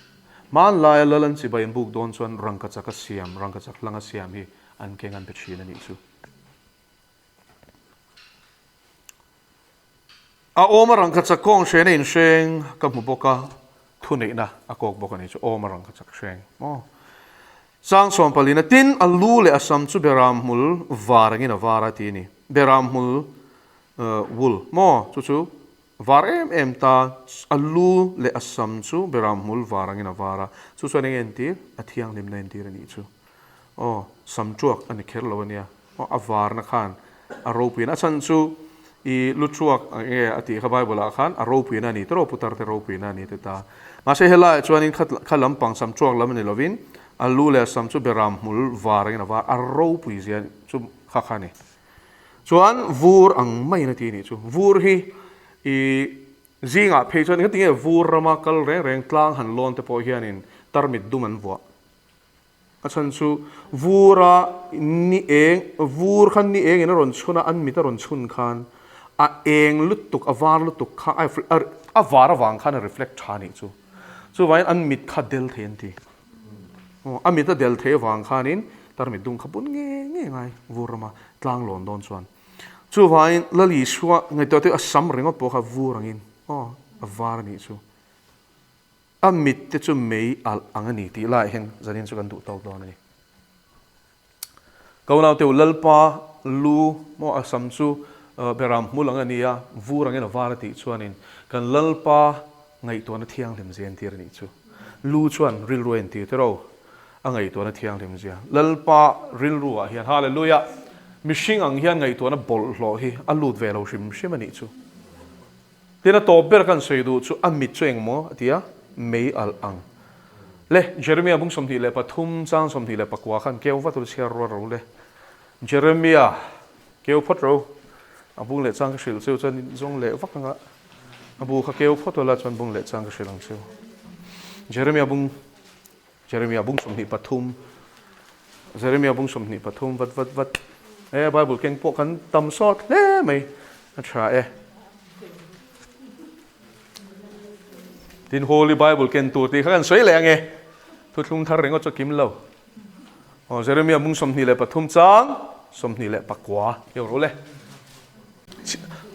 Hmanlaia lal an chibai an buk dawn chuan rangkachak a siam, rangkachak hlang a siam hi an keng an pe thin a nih chu. A awm a rangkachak kawng hrena inhreng ka hmu bawk a, thuneihna a kawk bawk a ni chu awm a rangkachak hreng maw. Chang sawm palina tin a lu leh a sam chu beram hmul var angin a var a ti a ni. Beram hmul wool maw chu chu var em em ta a lu leh a sam chu beram hmul var angin a var a, chu chuan eng entir? A thianghlimna entir a nih chu. Aw, sam tuak a ni kher lo a nia. Aw, a varna khan a ropuina. A chhan chu i lu tuak eng nge a tih kha Bible ah khan a ropuina a ni tawrh aw, putar te ropuina a ni te ta. Mahse helaiah chuanin kha kha lampang sam tuak lam a ni lovin a lu leh a sam chu beram hmul var angin a var a ropui zia chu kha kha a ni. Chuan vur ang maiin a ti a nih chu. Vur hi i zingah phei chuan engati nge vur rama kal reng reng tlang han lawn te pawh hianin tarmit dum an vuah. A chhan chu vura ni eng, vur khan ni engin a rawn chhun a, an mit a rawn chhun khan a eng lutuk, a var lutuk kha a a var avang khan a reflect tha nih chu. Chuvangin an mit kha del thei an ti. Aw, a mit a del thei avang khanin tarmit dung kha bun nge nge ngai vur rama tlang lawn dawn chuan. Chuvangin Lal Isua ngaihtuah te a sam ringawt pawh kha vur angin aw a var a nih chu. A mit te chu mei alh ang a ni tih laiah hian zanin chu kan duh tawk dawn a ni. Ka unaute u, Lalpa lu maw a sam chu beram hmul ang a ni a, vur angin a var a tih chuanin kan Lalpa ngaihtuahna thianghlim zia entir a nih chu. Lu chuan rilru a entir tiraw? A ngaihtuahna thianghlim zia. Lalpa rilruah hian Hallelujah! Mihring ang hian ngaihtuahna bawlhhlawh hi a lut ve lo hrim hrim a nih chu. Tin a tawp ber kan sawi duh chu a mit chu engmaw a ti a, mei alh ang. Le, Jeremia bung 23 chang 29 khan keu vat ru chhiar rual ro le. Jeremia, keu phawt ro. A bung leh chang ka hrilh cheu chuan zawng leh vak anga a bu kha keu phawt ula chuan bung leh chang ka hrilh ang cheu. Jeremia bung Jeremia bung 23 Jeremia bung 23 vat vat vat e Bible keng pawh kan tam sawt hle mai a tha e tin Holy Bible ken tur tih kha kan sawi leh ange thuthlung thar ringawt chu kim lo aw Jeremia bung 23 chang 29 keu ro le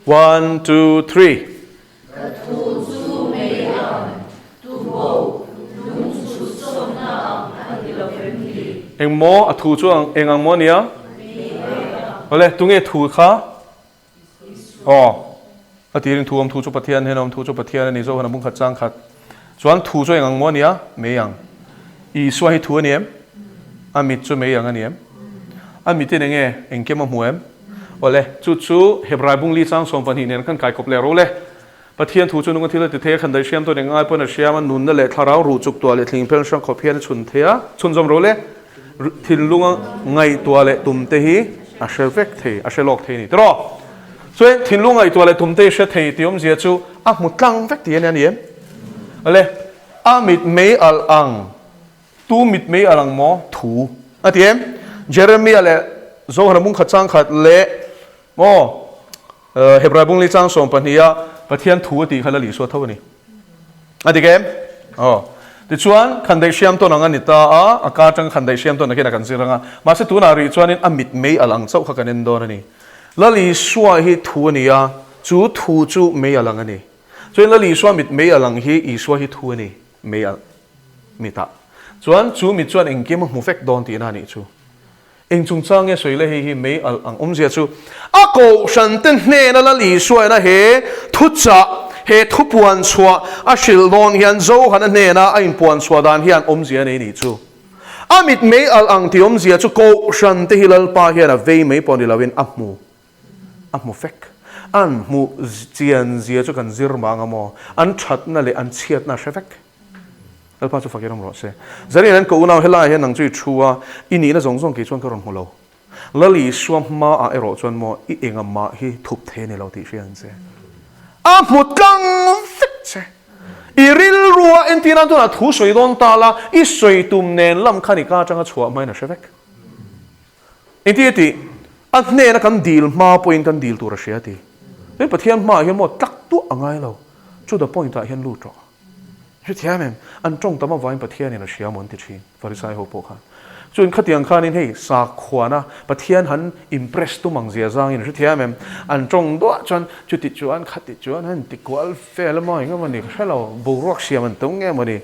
One, two, three. Ka thu chu mei ang, tuboh, lung chhut sawmna ang a ni lo em ni? Eng maw? A thu chu ang eng ang maw a nia? Mei ang. Awle, tunge thu kha? Aw, a tirin thu awm thu chu Pathian hian awm thu chu Pathian a ni, Zohan a bung khat chang khat. Chuan thu chu eng ang maw a nia? Mei ang. Isua hi thu a ni em? A mit chu mei ang a ni em? A mitin eng nge? Engkim a hmu em? Awle, chu chu Hebrai bung li chang 12 nen khan kaikawp leh ro le. Pathian thu chu nunga thil a ti thei a, khan daih hriam tawn eng ngai pawhin a hriam a, nunna leh thlarau ruh chuk tuah leh thling phel hrang khawp hian a chhun thei a, chhunzawm ro le. Thinlunga ngaihtuah leh tum te hi a hre vek thei, a hre lawk thei a ni tiraw? Chuan thinlung ngaihtuah leh tum te hi hre thei tih awmzia chu a hmu tlang vek tih a nia ni em? Awle, a mit mei alh ang, tu mit mei alh ang maw? Thu a ti em? Jeremia leh Zohana bungkhat changkhat leh maw Hebrai bungli chang 12 a Pathian thu a tih kha la Isua tho a ni. A dik em? Aw. Tichuan, khandaih hriam tawn ang a ni ta a, a ka atanga khandaih hriam tawn nakin a kan zir ang a. Mahse tunah rih chuanin a mit mei alh ang chauh kha kan en dawn a ni. Lal Isua hi thu a ni a, chu thu chu mei alh ang a ni. Chuan Lal Isua mit mei alh ang hi Isua hi thu a ni, mei alh mitah. Chuan chu mit chuan engkim a hmu vek dawn tihna a nih chu. Eng chungchang nge sawi le hei hi mei alh ang awmzia chu a kohhrante hnena Lal Isuaina he thuchah, he thupuan chhuah a hrilh dawn hian Johana hnena a inpuan chhuah dan hian awmzia a nei nih chu. A mit mei alh ang tih awmzia chu kohhrante hi Lalpa hian a vei mai pawh ni loin a hmu, a hmu vek. An hmuh chian zia chu kan zir mah ang a maw? An thatna leh an chhiatna a hre vek. Lalpa chu fakin awm rawh se. Zarin an ko unau helaiah hian nang chu i thu a, i nihna zawng zawng kei chuan ka rawn hmu lo. Lal Isua hmaah erawh chuan maw i enga mah hi thup thei a ni lo tih hria ang che. A hmu tlang vek che. I rilrua entir nan tunah thu sawi dawn ta la, i sawi tum nen lam khan i ka atanga chhuah hmain a hre vek. Engtin a tih? A hnena kan dil hma pawhin kan dil tur a hria a ti. Tin Pathian hmaah hian maw tlak tuah a ngai lo. To the point ah hian lut rawh. Hrethiam em? An tawng tam avangin Pathianin a hria maw an ti thin, Farisai ho pawh khan. Chuan khatiang khanin hei sakhuana Pathian han impress tum ang zia zangin hrethiam em? An tawng duah chuan chuti chuan khati chuan han ti kual vel a maw eng emaw ni ka hre lo, boruak siam an tum nge maw ni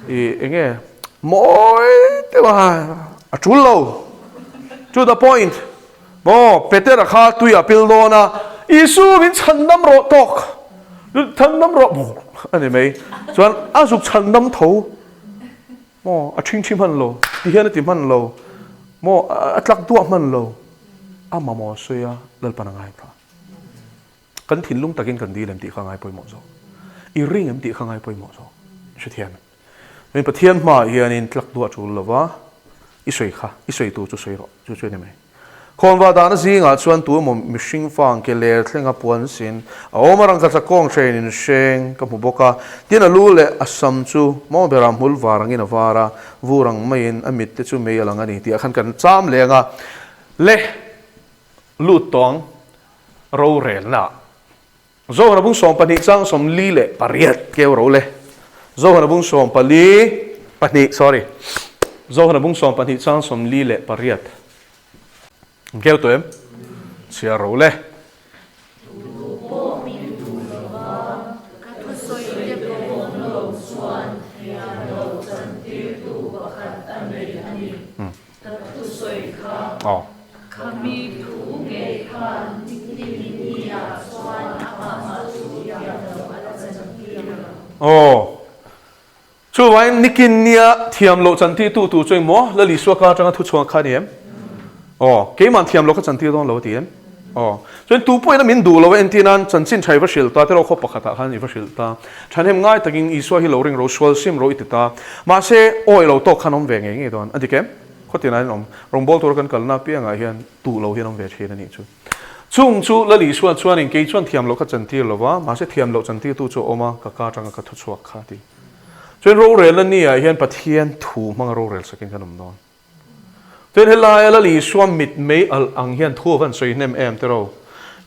ih eng nge mawi deuh a a tul lo. To the point. Maw, Petera kha tui a pil dawn a, Isu min chhandam rawh tawk, chhandam rawh bawk a ni mai. Chuan a zuk chhandam tho, maw, a ṭhingṭhi hman lo, ti hian a ti hman lo, maw, a tlak duah hman lo, a mamawh sawi a, Lalpan a ngai phah. Kan thinlung takin kan dil em tih kha ngai pawimawh zawk. I ring em tih kha ngai pawimawh zawk. Hrethiam em? Min Pathian hmaah hianin tlak duah tul lova, i sawi kha, i sawi tur chu sawi rawh, chu chu a ni mai. Khawnva dahna zingah chuan tu emaw mihring fang ke ler thlenga puan sin a awm a, rangkachak kawng hrein in hreng ka hmu bawk a, tin a lu leh a sam chu maw berah hmul var angin a var a, vur ang maiin a mit te chu mei a lang a ni tih ah khan kan cham leng a, le lut tawng rorelna ah. Zohana bung 12 chang 48 keu ro le. Zohana bung 14 pahnih sorry. Zohana bung 12 chang 48. Keu tawh em? Chhiar ro le. Tu pawh min duh lo va, ka thusawi te pawh awm lo chuan thiam loh chantirtu pakhat a nei a ni. Ka thusawi kha khami thu ngei khan nimin ah chuan amah chu thiam loh a la chantir lo. Aw. Chuvangin nikin nia thiam loh chantir tu tur chu engmaw Lal Isua ka atanga thu chhuak kha a ni em? Aw. Keimah thiam loh ka chantir dawn lo a ti em? Aw. Chuan tu pawhin a min duh lo a entir nan chanchin tha i va hrilh ta, tiraw khaw pakhatah khan i va hrilh ta. Thahnem ngai takin Isua hi lo ring ro, sual sim ro i ti ta. Mahse, awi lo tawk khan awm ve ngei ngei dawn. A dik em? Khawtinah hian awm. Rawngbâwl tura kan kalna apiangah hian tuh lo hian awm ve thin a nih chu. Chung chu Lal Isua chuanin kei chuan thiam loh kha chantir lo va, mahse thiam loh chantirtu chu a awm a, ka ka atanga ka thu chhuak kha a ti. Chuan rorelna ni-ah hian Pathian thu hmanga rorel sakin kan awm dawn. Chuan helaia Lal Isua mit mei alh ang hian thu a van sawi hnem em tiraw?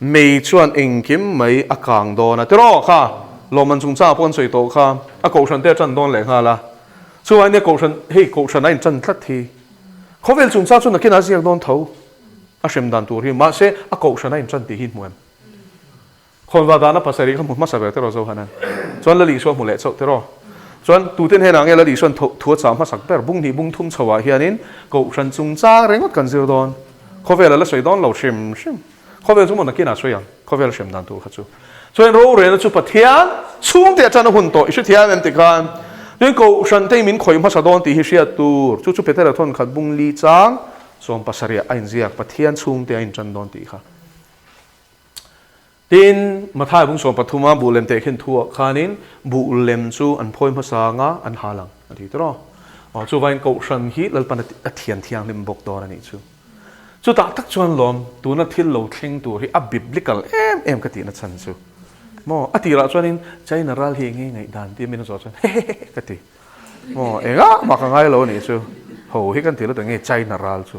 Mei chuan engkim mai a kang dawn a tiraw kha? Lawmman chungchangah pawh an sawi tawh kha, a kohhran te a tan dawn leh nghal a. Chuvangin nia kohhran, hei kohhran a intan tlat hi. Khawvel chungchang chu nakinah a ziak dawn tho, a hrem dan tur hi. Mahse a kohhran a intan tih hi hmu em? Khawnva dahna pasarih kha hmu hmasa ber tiraw Zohanan? Chuan Lal Isua hmu leh chauh tiraw? Chuan tuten henah nge Lal Isuan thu a chah hmasak ber? Bung hnih bung thum chhoah hianin Kohhran chungchang ringawt kan zir dawn. Khawvel a la sawi dawn lo hrim hrim. Khawvel chu maw nakinah sawi ang, khawvel hrem dan tur kha chu. Chuan rorelna chu Pathian chhungte atan a hun tawh i hrethiam em tikhan chuan Kohhran te min khawih hmasa dawn tih hi hriat tur. Chu chu Petera thawnkhat bung li chang 70 a inziak Pathian chhungte a intan dawn tih kha. Tin, Mathai bung 13 a buh lem tehkhin thuah khanin buh lem chu an phawi hmasa anga an hal ang a ti tawh a. Chuvain Kohhran hi Lalpan a thian thianghlim bawk dawn a nih chu. Chutah tak chuan lawm tuna thil lo thleng tur hi a biblical em em ka tihna chhan chu maw? A tirah chuanin China ral hi enge ngaihdan tia min a zawh chuan hehehe ka ti. Maw engah mah ka ngai lo a nih chu. Ho hi kan ti lo ta nge China ral chu.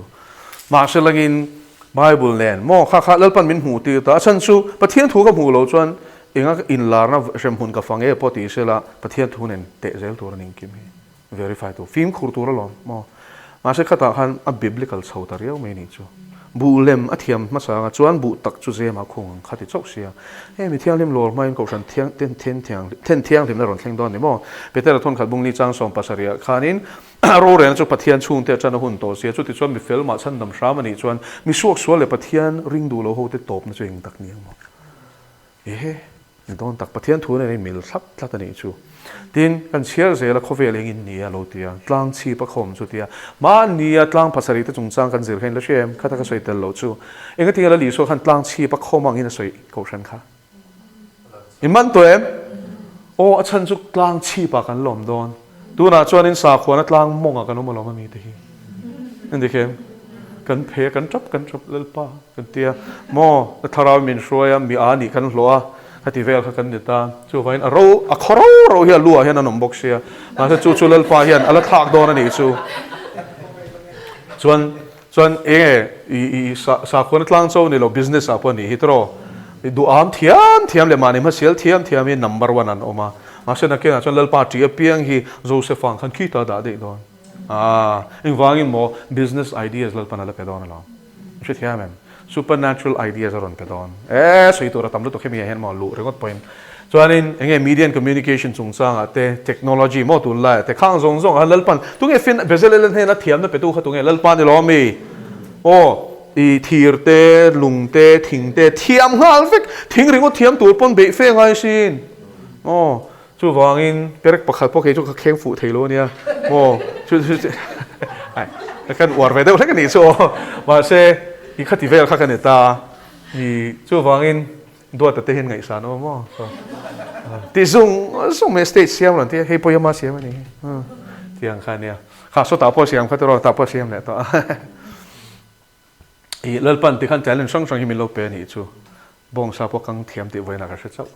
Mahse langin Bible nen maw kha kha Lalpan min hmuh tir ta. A chhan chu Pathian thu ka hmuh loh chuan enga inlarna hremhmun ka fang e pawh ti sela Pathian thu nen teh zel tur a ning kim hi. Verify tur, fimkhur tur alawm maw? Mahse khatah khan a biblical chho ta riau mai nih chu. Buh lem a thiam hmasa anga chuan buh tak chu zema khung ang kha ti chauh sia. Hei mi thianghlim lawr hmain kohhran thiang ten then thiang then thianghlimna rawn thleng dawn ni maw? Petera thawn khat bungli chang 70 ah khanin rorelna chu Pathian chhungte a tan a hun tawh sia. Chutichuan mi fel mah chhandam hram a nih chuan mi suaksual leh Pathian ring duh lo hote tawpna chu eng tak ni ang maw? Ehe, ni dawn tak, Pathian thu nen a inmil thlap tlat a nih chu. Tin, kan chhiar zel a, khawvel engin ni a lo ti a, tlang chhip a khawm chu ti a. Mahnia tlang pasarih te chungchang kan zir kha in la hria em? Khata ka sawi tel loh chu. Engatinge Lal Isua khan tlang chhip a khawm angin a sawi kohhran kha? In man tawh em? Aw, a chhan chu tlang chhipah kan lawm dawn. Tunah chuanin sakhuana tlang mawngah kan awm alawm a mite hi. Engti khem? Kan phe a, kan tap kan tap Lalpa kan ti a, maw ka thlarau min hruai a, mi a nih kan hlawh a, khati vel kha kan ni ta. Chuvangin a ro, a khaw ro ro hi a lu ah hian an awm bawk sia. Mahse chu chu Lalpa hian a la thlak dawn a nih chu. Chuan Chuan enge i i sakhuana tlang cho ni lo business ah pawh a nih hi tawh i duham thiam thiam leh mahni hmasial thiam thiam hi number one an awm a mahse nakinah chuan Lalpa ṭih apiang hi Joseph ang khan khitah dah daih dawn a engvangin maw business ideas Lalpan a la pe dawn alawm i hrethiam em supernatural ideas a rawn pe dawn e sawi tur a tam lutuk hemi ah hian maw luh ringawt pawhin Chuanin enge media and communication chungchangah te, technology maw tunlaiah te, khang zawng zawngah khan Lalpan, tunge fin Bezalel-a hnena thiamna petu kha tunge Lalpa ni lo ami? Aw, i thir te, lung te, thing te thiam nghal vek, thing ringawt thiam tur pawn beih fe ngai sin. Aw, chuvangin perek pakhat pawh kei chu ka kheng fuh thei lo ania, maw, chu chu ai, kan uar ve deuh hlek a nih chu aw, mahse i khati vel kha ka ni ta, i chuvangin Duata te hian ngaihsan awm maw? Ti zung zung mai stage siam rawn ti a, hei pawh yma siam a ni hi. Ti ang kha a nia. Kha sawtah pawh siam kha tiraw, tah pawh siam leh tawh a. I Lalpan tikhan talent hrang hrang hi min lo pe a nih chu. Bawngsa pawh kang thiam tih vawiinah ka hre chauh.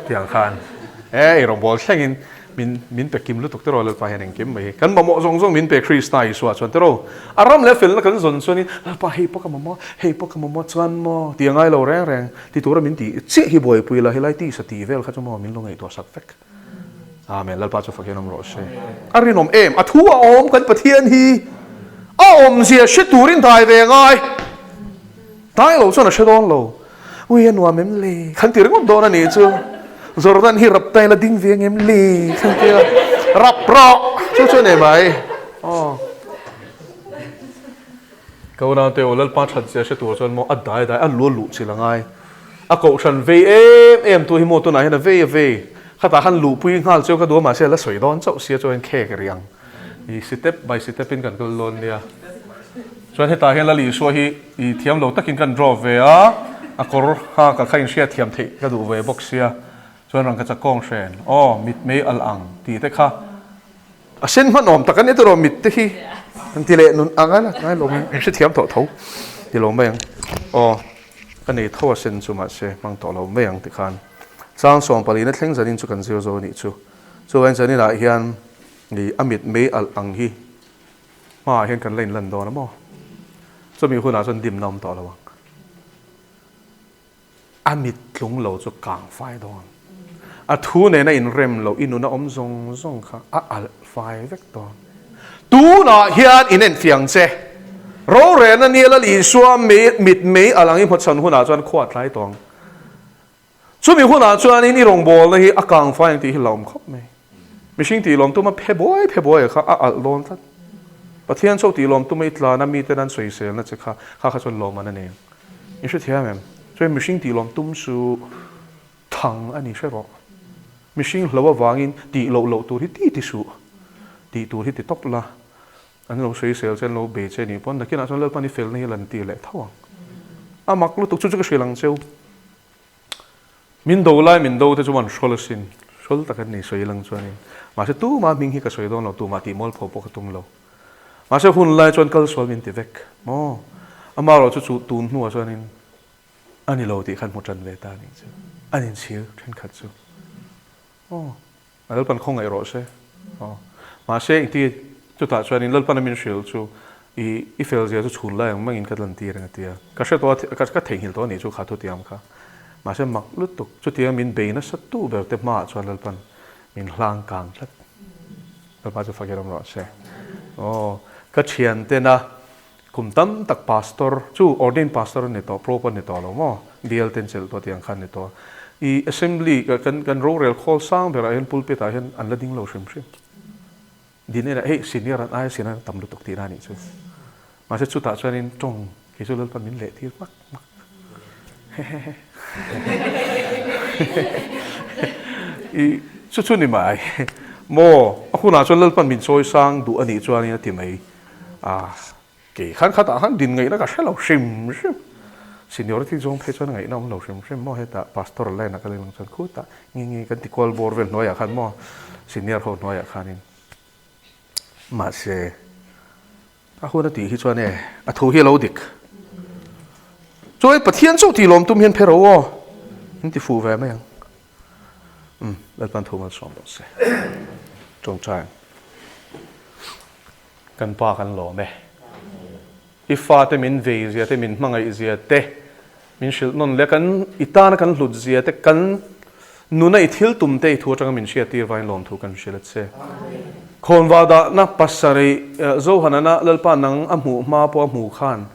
Ti ang khan e i rawngbâwl thlengin Min min pe kim lutuk tiraw Lalpa hian engkim mai hi kan mamawh zawng zawng min pe Krista Isua chuan tiraw a ram leh felna kan zawn chuanin Lalpa hei pawh ka mamawh hei pawh ka mamawh chuan maw ti a ngai lo reng reng ti tura min tih chiah hi buaipui la helai tisa tih vel kha chu maw min lo ngaihtuah sak vek Amen Lalpa chu fak hian awm rawh se a rinawm em a thu a awm kan Pathian hi a awmzia hre turin dai ve ngai. Tlai lo chuan a hre dawn lo. Ui a nuam em le? Khan ti ringawt dawn a nih chu. Jordan hi rap tail a ding ve ang em le? Khan ti a. Rap rawh! Chu chu a nei mai. Aw. Ka unaute aw Lalpa that zia hre tur chuan maw a dai dai a lu a luh chilh a ngai. A kohhran vei em em tu hi maw tunah hian a vei a vei. Khatah khan luhpui nghal chu ka duh a mahse a la sawi dawn chauh sia chuan khek a ri ang. I sitep by sitep in kan kal dawn nia. Chuan hetah hian Lal Isua hi i thiam lo takin kan draw ve a, a kawr kha ka kha inhriat thiam theih ka duh ve bawk sia. Chuan rangkachak kawng hren, aw mit mei alh ang tih te kha a sen hman awm tak a nia tiraw mit te hi an ti leh nun ang a ngai lo in hrethiam tawh tho ti lo mai ang. Aw ka nei tho a sen chu mahse hmang tawh lo mai ang tikhan chang 14 na thleng zanin chu kan zir zo a nih chu. Chuvain zaninah hian I a mit mei alh ang hi hmaah hian kan la inlan dawn a maw? Chumi hunah chuan dimna awm tawh lo ang. A mit tlung lo chu kang fai dawn. A thu nena inrem loh i nuna awm zawng zawng kha a alh fai vek dawn. Tunah hian in enfiang che. Rorelna nia Lal Isua mit mei alh ang i hmachhan hunah chuan khua tlai tawh ang. Chumi hunah chuanin i rawngbawlna hi a kang fai ang tih hi hlauhawm khawp mai. Mihring tih lawm tuma phe buai phe buai kha a alh dawn tlat. Pathian chauh tih lawm tuma i tlana miten an sawiselna che kha kha kha chuan lawm an a nei ang. I hrethiam em? Chuan mihring tih lawm tum chu thang a ni hre rawh. Mihring hlo avangin tih loh loh tur hi ti ti suh. Tih tur hi ti tawp la. An lo sawisel che, an lo bei che nih pawn nakinah chuan Lalpan i felna hi lan ti leh tho ang. A mak lutuk chu chu ka hrilh ang cheu. Min do lai min do te chu an hrawl asin. Hrawl tak an ni sawi lang chuanin. Mahse tumah hming hi ka sawi dawn lo, tumah tih mualpho pawh ka tum lo. Mahse hun lai chuan kal sual min ti vek maw? Amaherawh chu chu tun hnuah chuanin a ni lo tih khan hmu tan ve ta a nih chu. An inchhir thenkhat chu. Aw. A Lalpan khawngaih rawh se. Aw. Mahse engti chutah chuanin Lalpan a min hrilh chu i i fel zia chu chhun lai ang mangin ka lantir ang a ti a. Ka hre tawh a, ka ka theihnghilh tawh a nih chu kha thutiam kha. Mahse mak lutuk chutia min bei nasa tu ber te hmaah chuan Lalpan min hlang kang tlat. Lalpa chu fak i ram rawh se. Aw. Ka thiantena Kum tam tak pastor chu ordained pastor a ni tawh, probe a ni tawh lo maw? Bial ten chelh tawh tiang khan a ni tawh. I assembly kan kan rorel khawl sang berah hian pulpit ah hian an la ding lo hrim hrim. Din enah hei senior an aia senior an tam lutuk tihna a nih chu. Mahse chutah chuanin tawng kei chu Lalpan min leh tir hmak hmak. Hehehe. I chu chu ni mai. Maw a hunah chuan Lalpan min chawi sang duh a nih chuanin a ti mai. A, kei khan khatah khan din ngaihna ka hre lo hrim hrim. Seniority zawng phei chuan ngaihna awm lo hrim hrim maw hetah pastor line ah ka leng lang chuan khutah nge nge kan ti kual bawr vel hnuaiah khan maw senior ho hnuaiah khanin mahse a hun a tih hi chuan e a thu hi a lo dik. Chuan Pathian chauh tih lawm tum hian phe ro aw in ti fuh ve mai ang. Umm Lalpan thu malsawm rawh se. Tawngtai. Kan pa kan lawm e. I fate min vei zia te, min hmangaih zia te, min hrilh nawn leh kan i tana kan hlut zia te, kan nuna i thil tum te i thu atanga min hriat tir vangin lawmthu kan hrilh a che. Khawnva dahna pasarih Zohanana Lalpa nang a hmuh hma pawh a hmu khan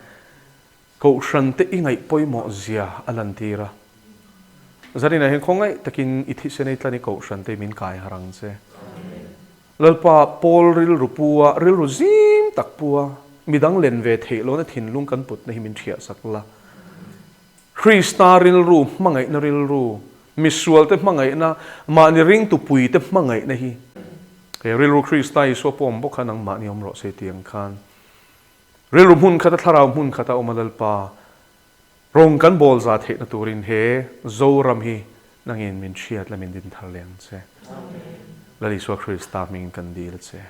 Kohhran te i ngaih pawimawh zia a lantir a. Zaninah hian khawngaih takin i thisen ei tlan i Kohhran te min kai harh ang che. Lalpa Paul rilru pu a, rilru zim tak pu a, midang len ve theih lohna thinlung kan putna hi min ṭhiah sak la. Krista rilru hmangaihna rilru, misualte hmangaihna, mahni ringtupuite hmangaihna hi he rilru Krista Isua pawh awm bawk kha nangmahni awm rawh se tih ang khan rilru hmun khata thlarau hmun khata awm a Lalpa Rawng kan bawl za theihna turin he Zoram hi nangin min hriat la min din thar leh ang che. Lal Isua Krista hmingin kan dil a che.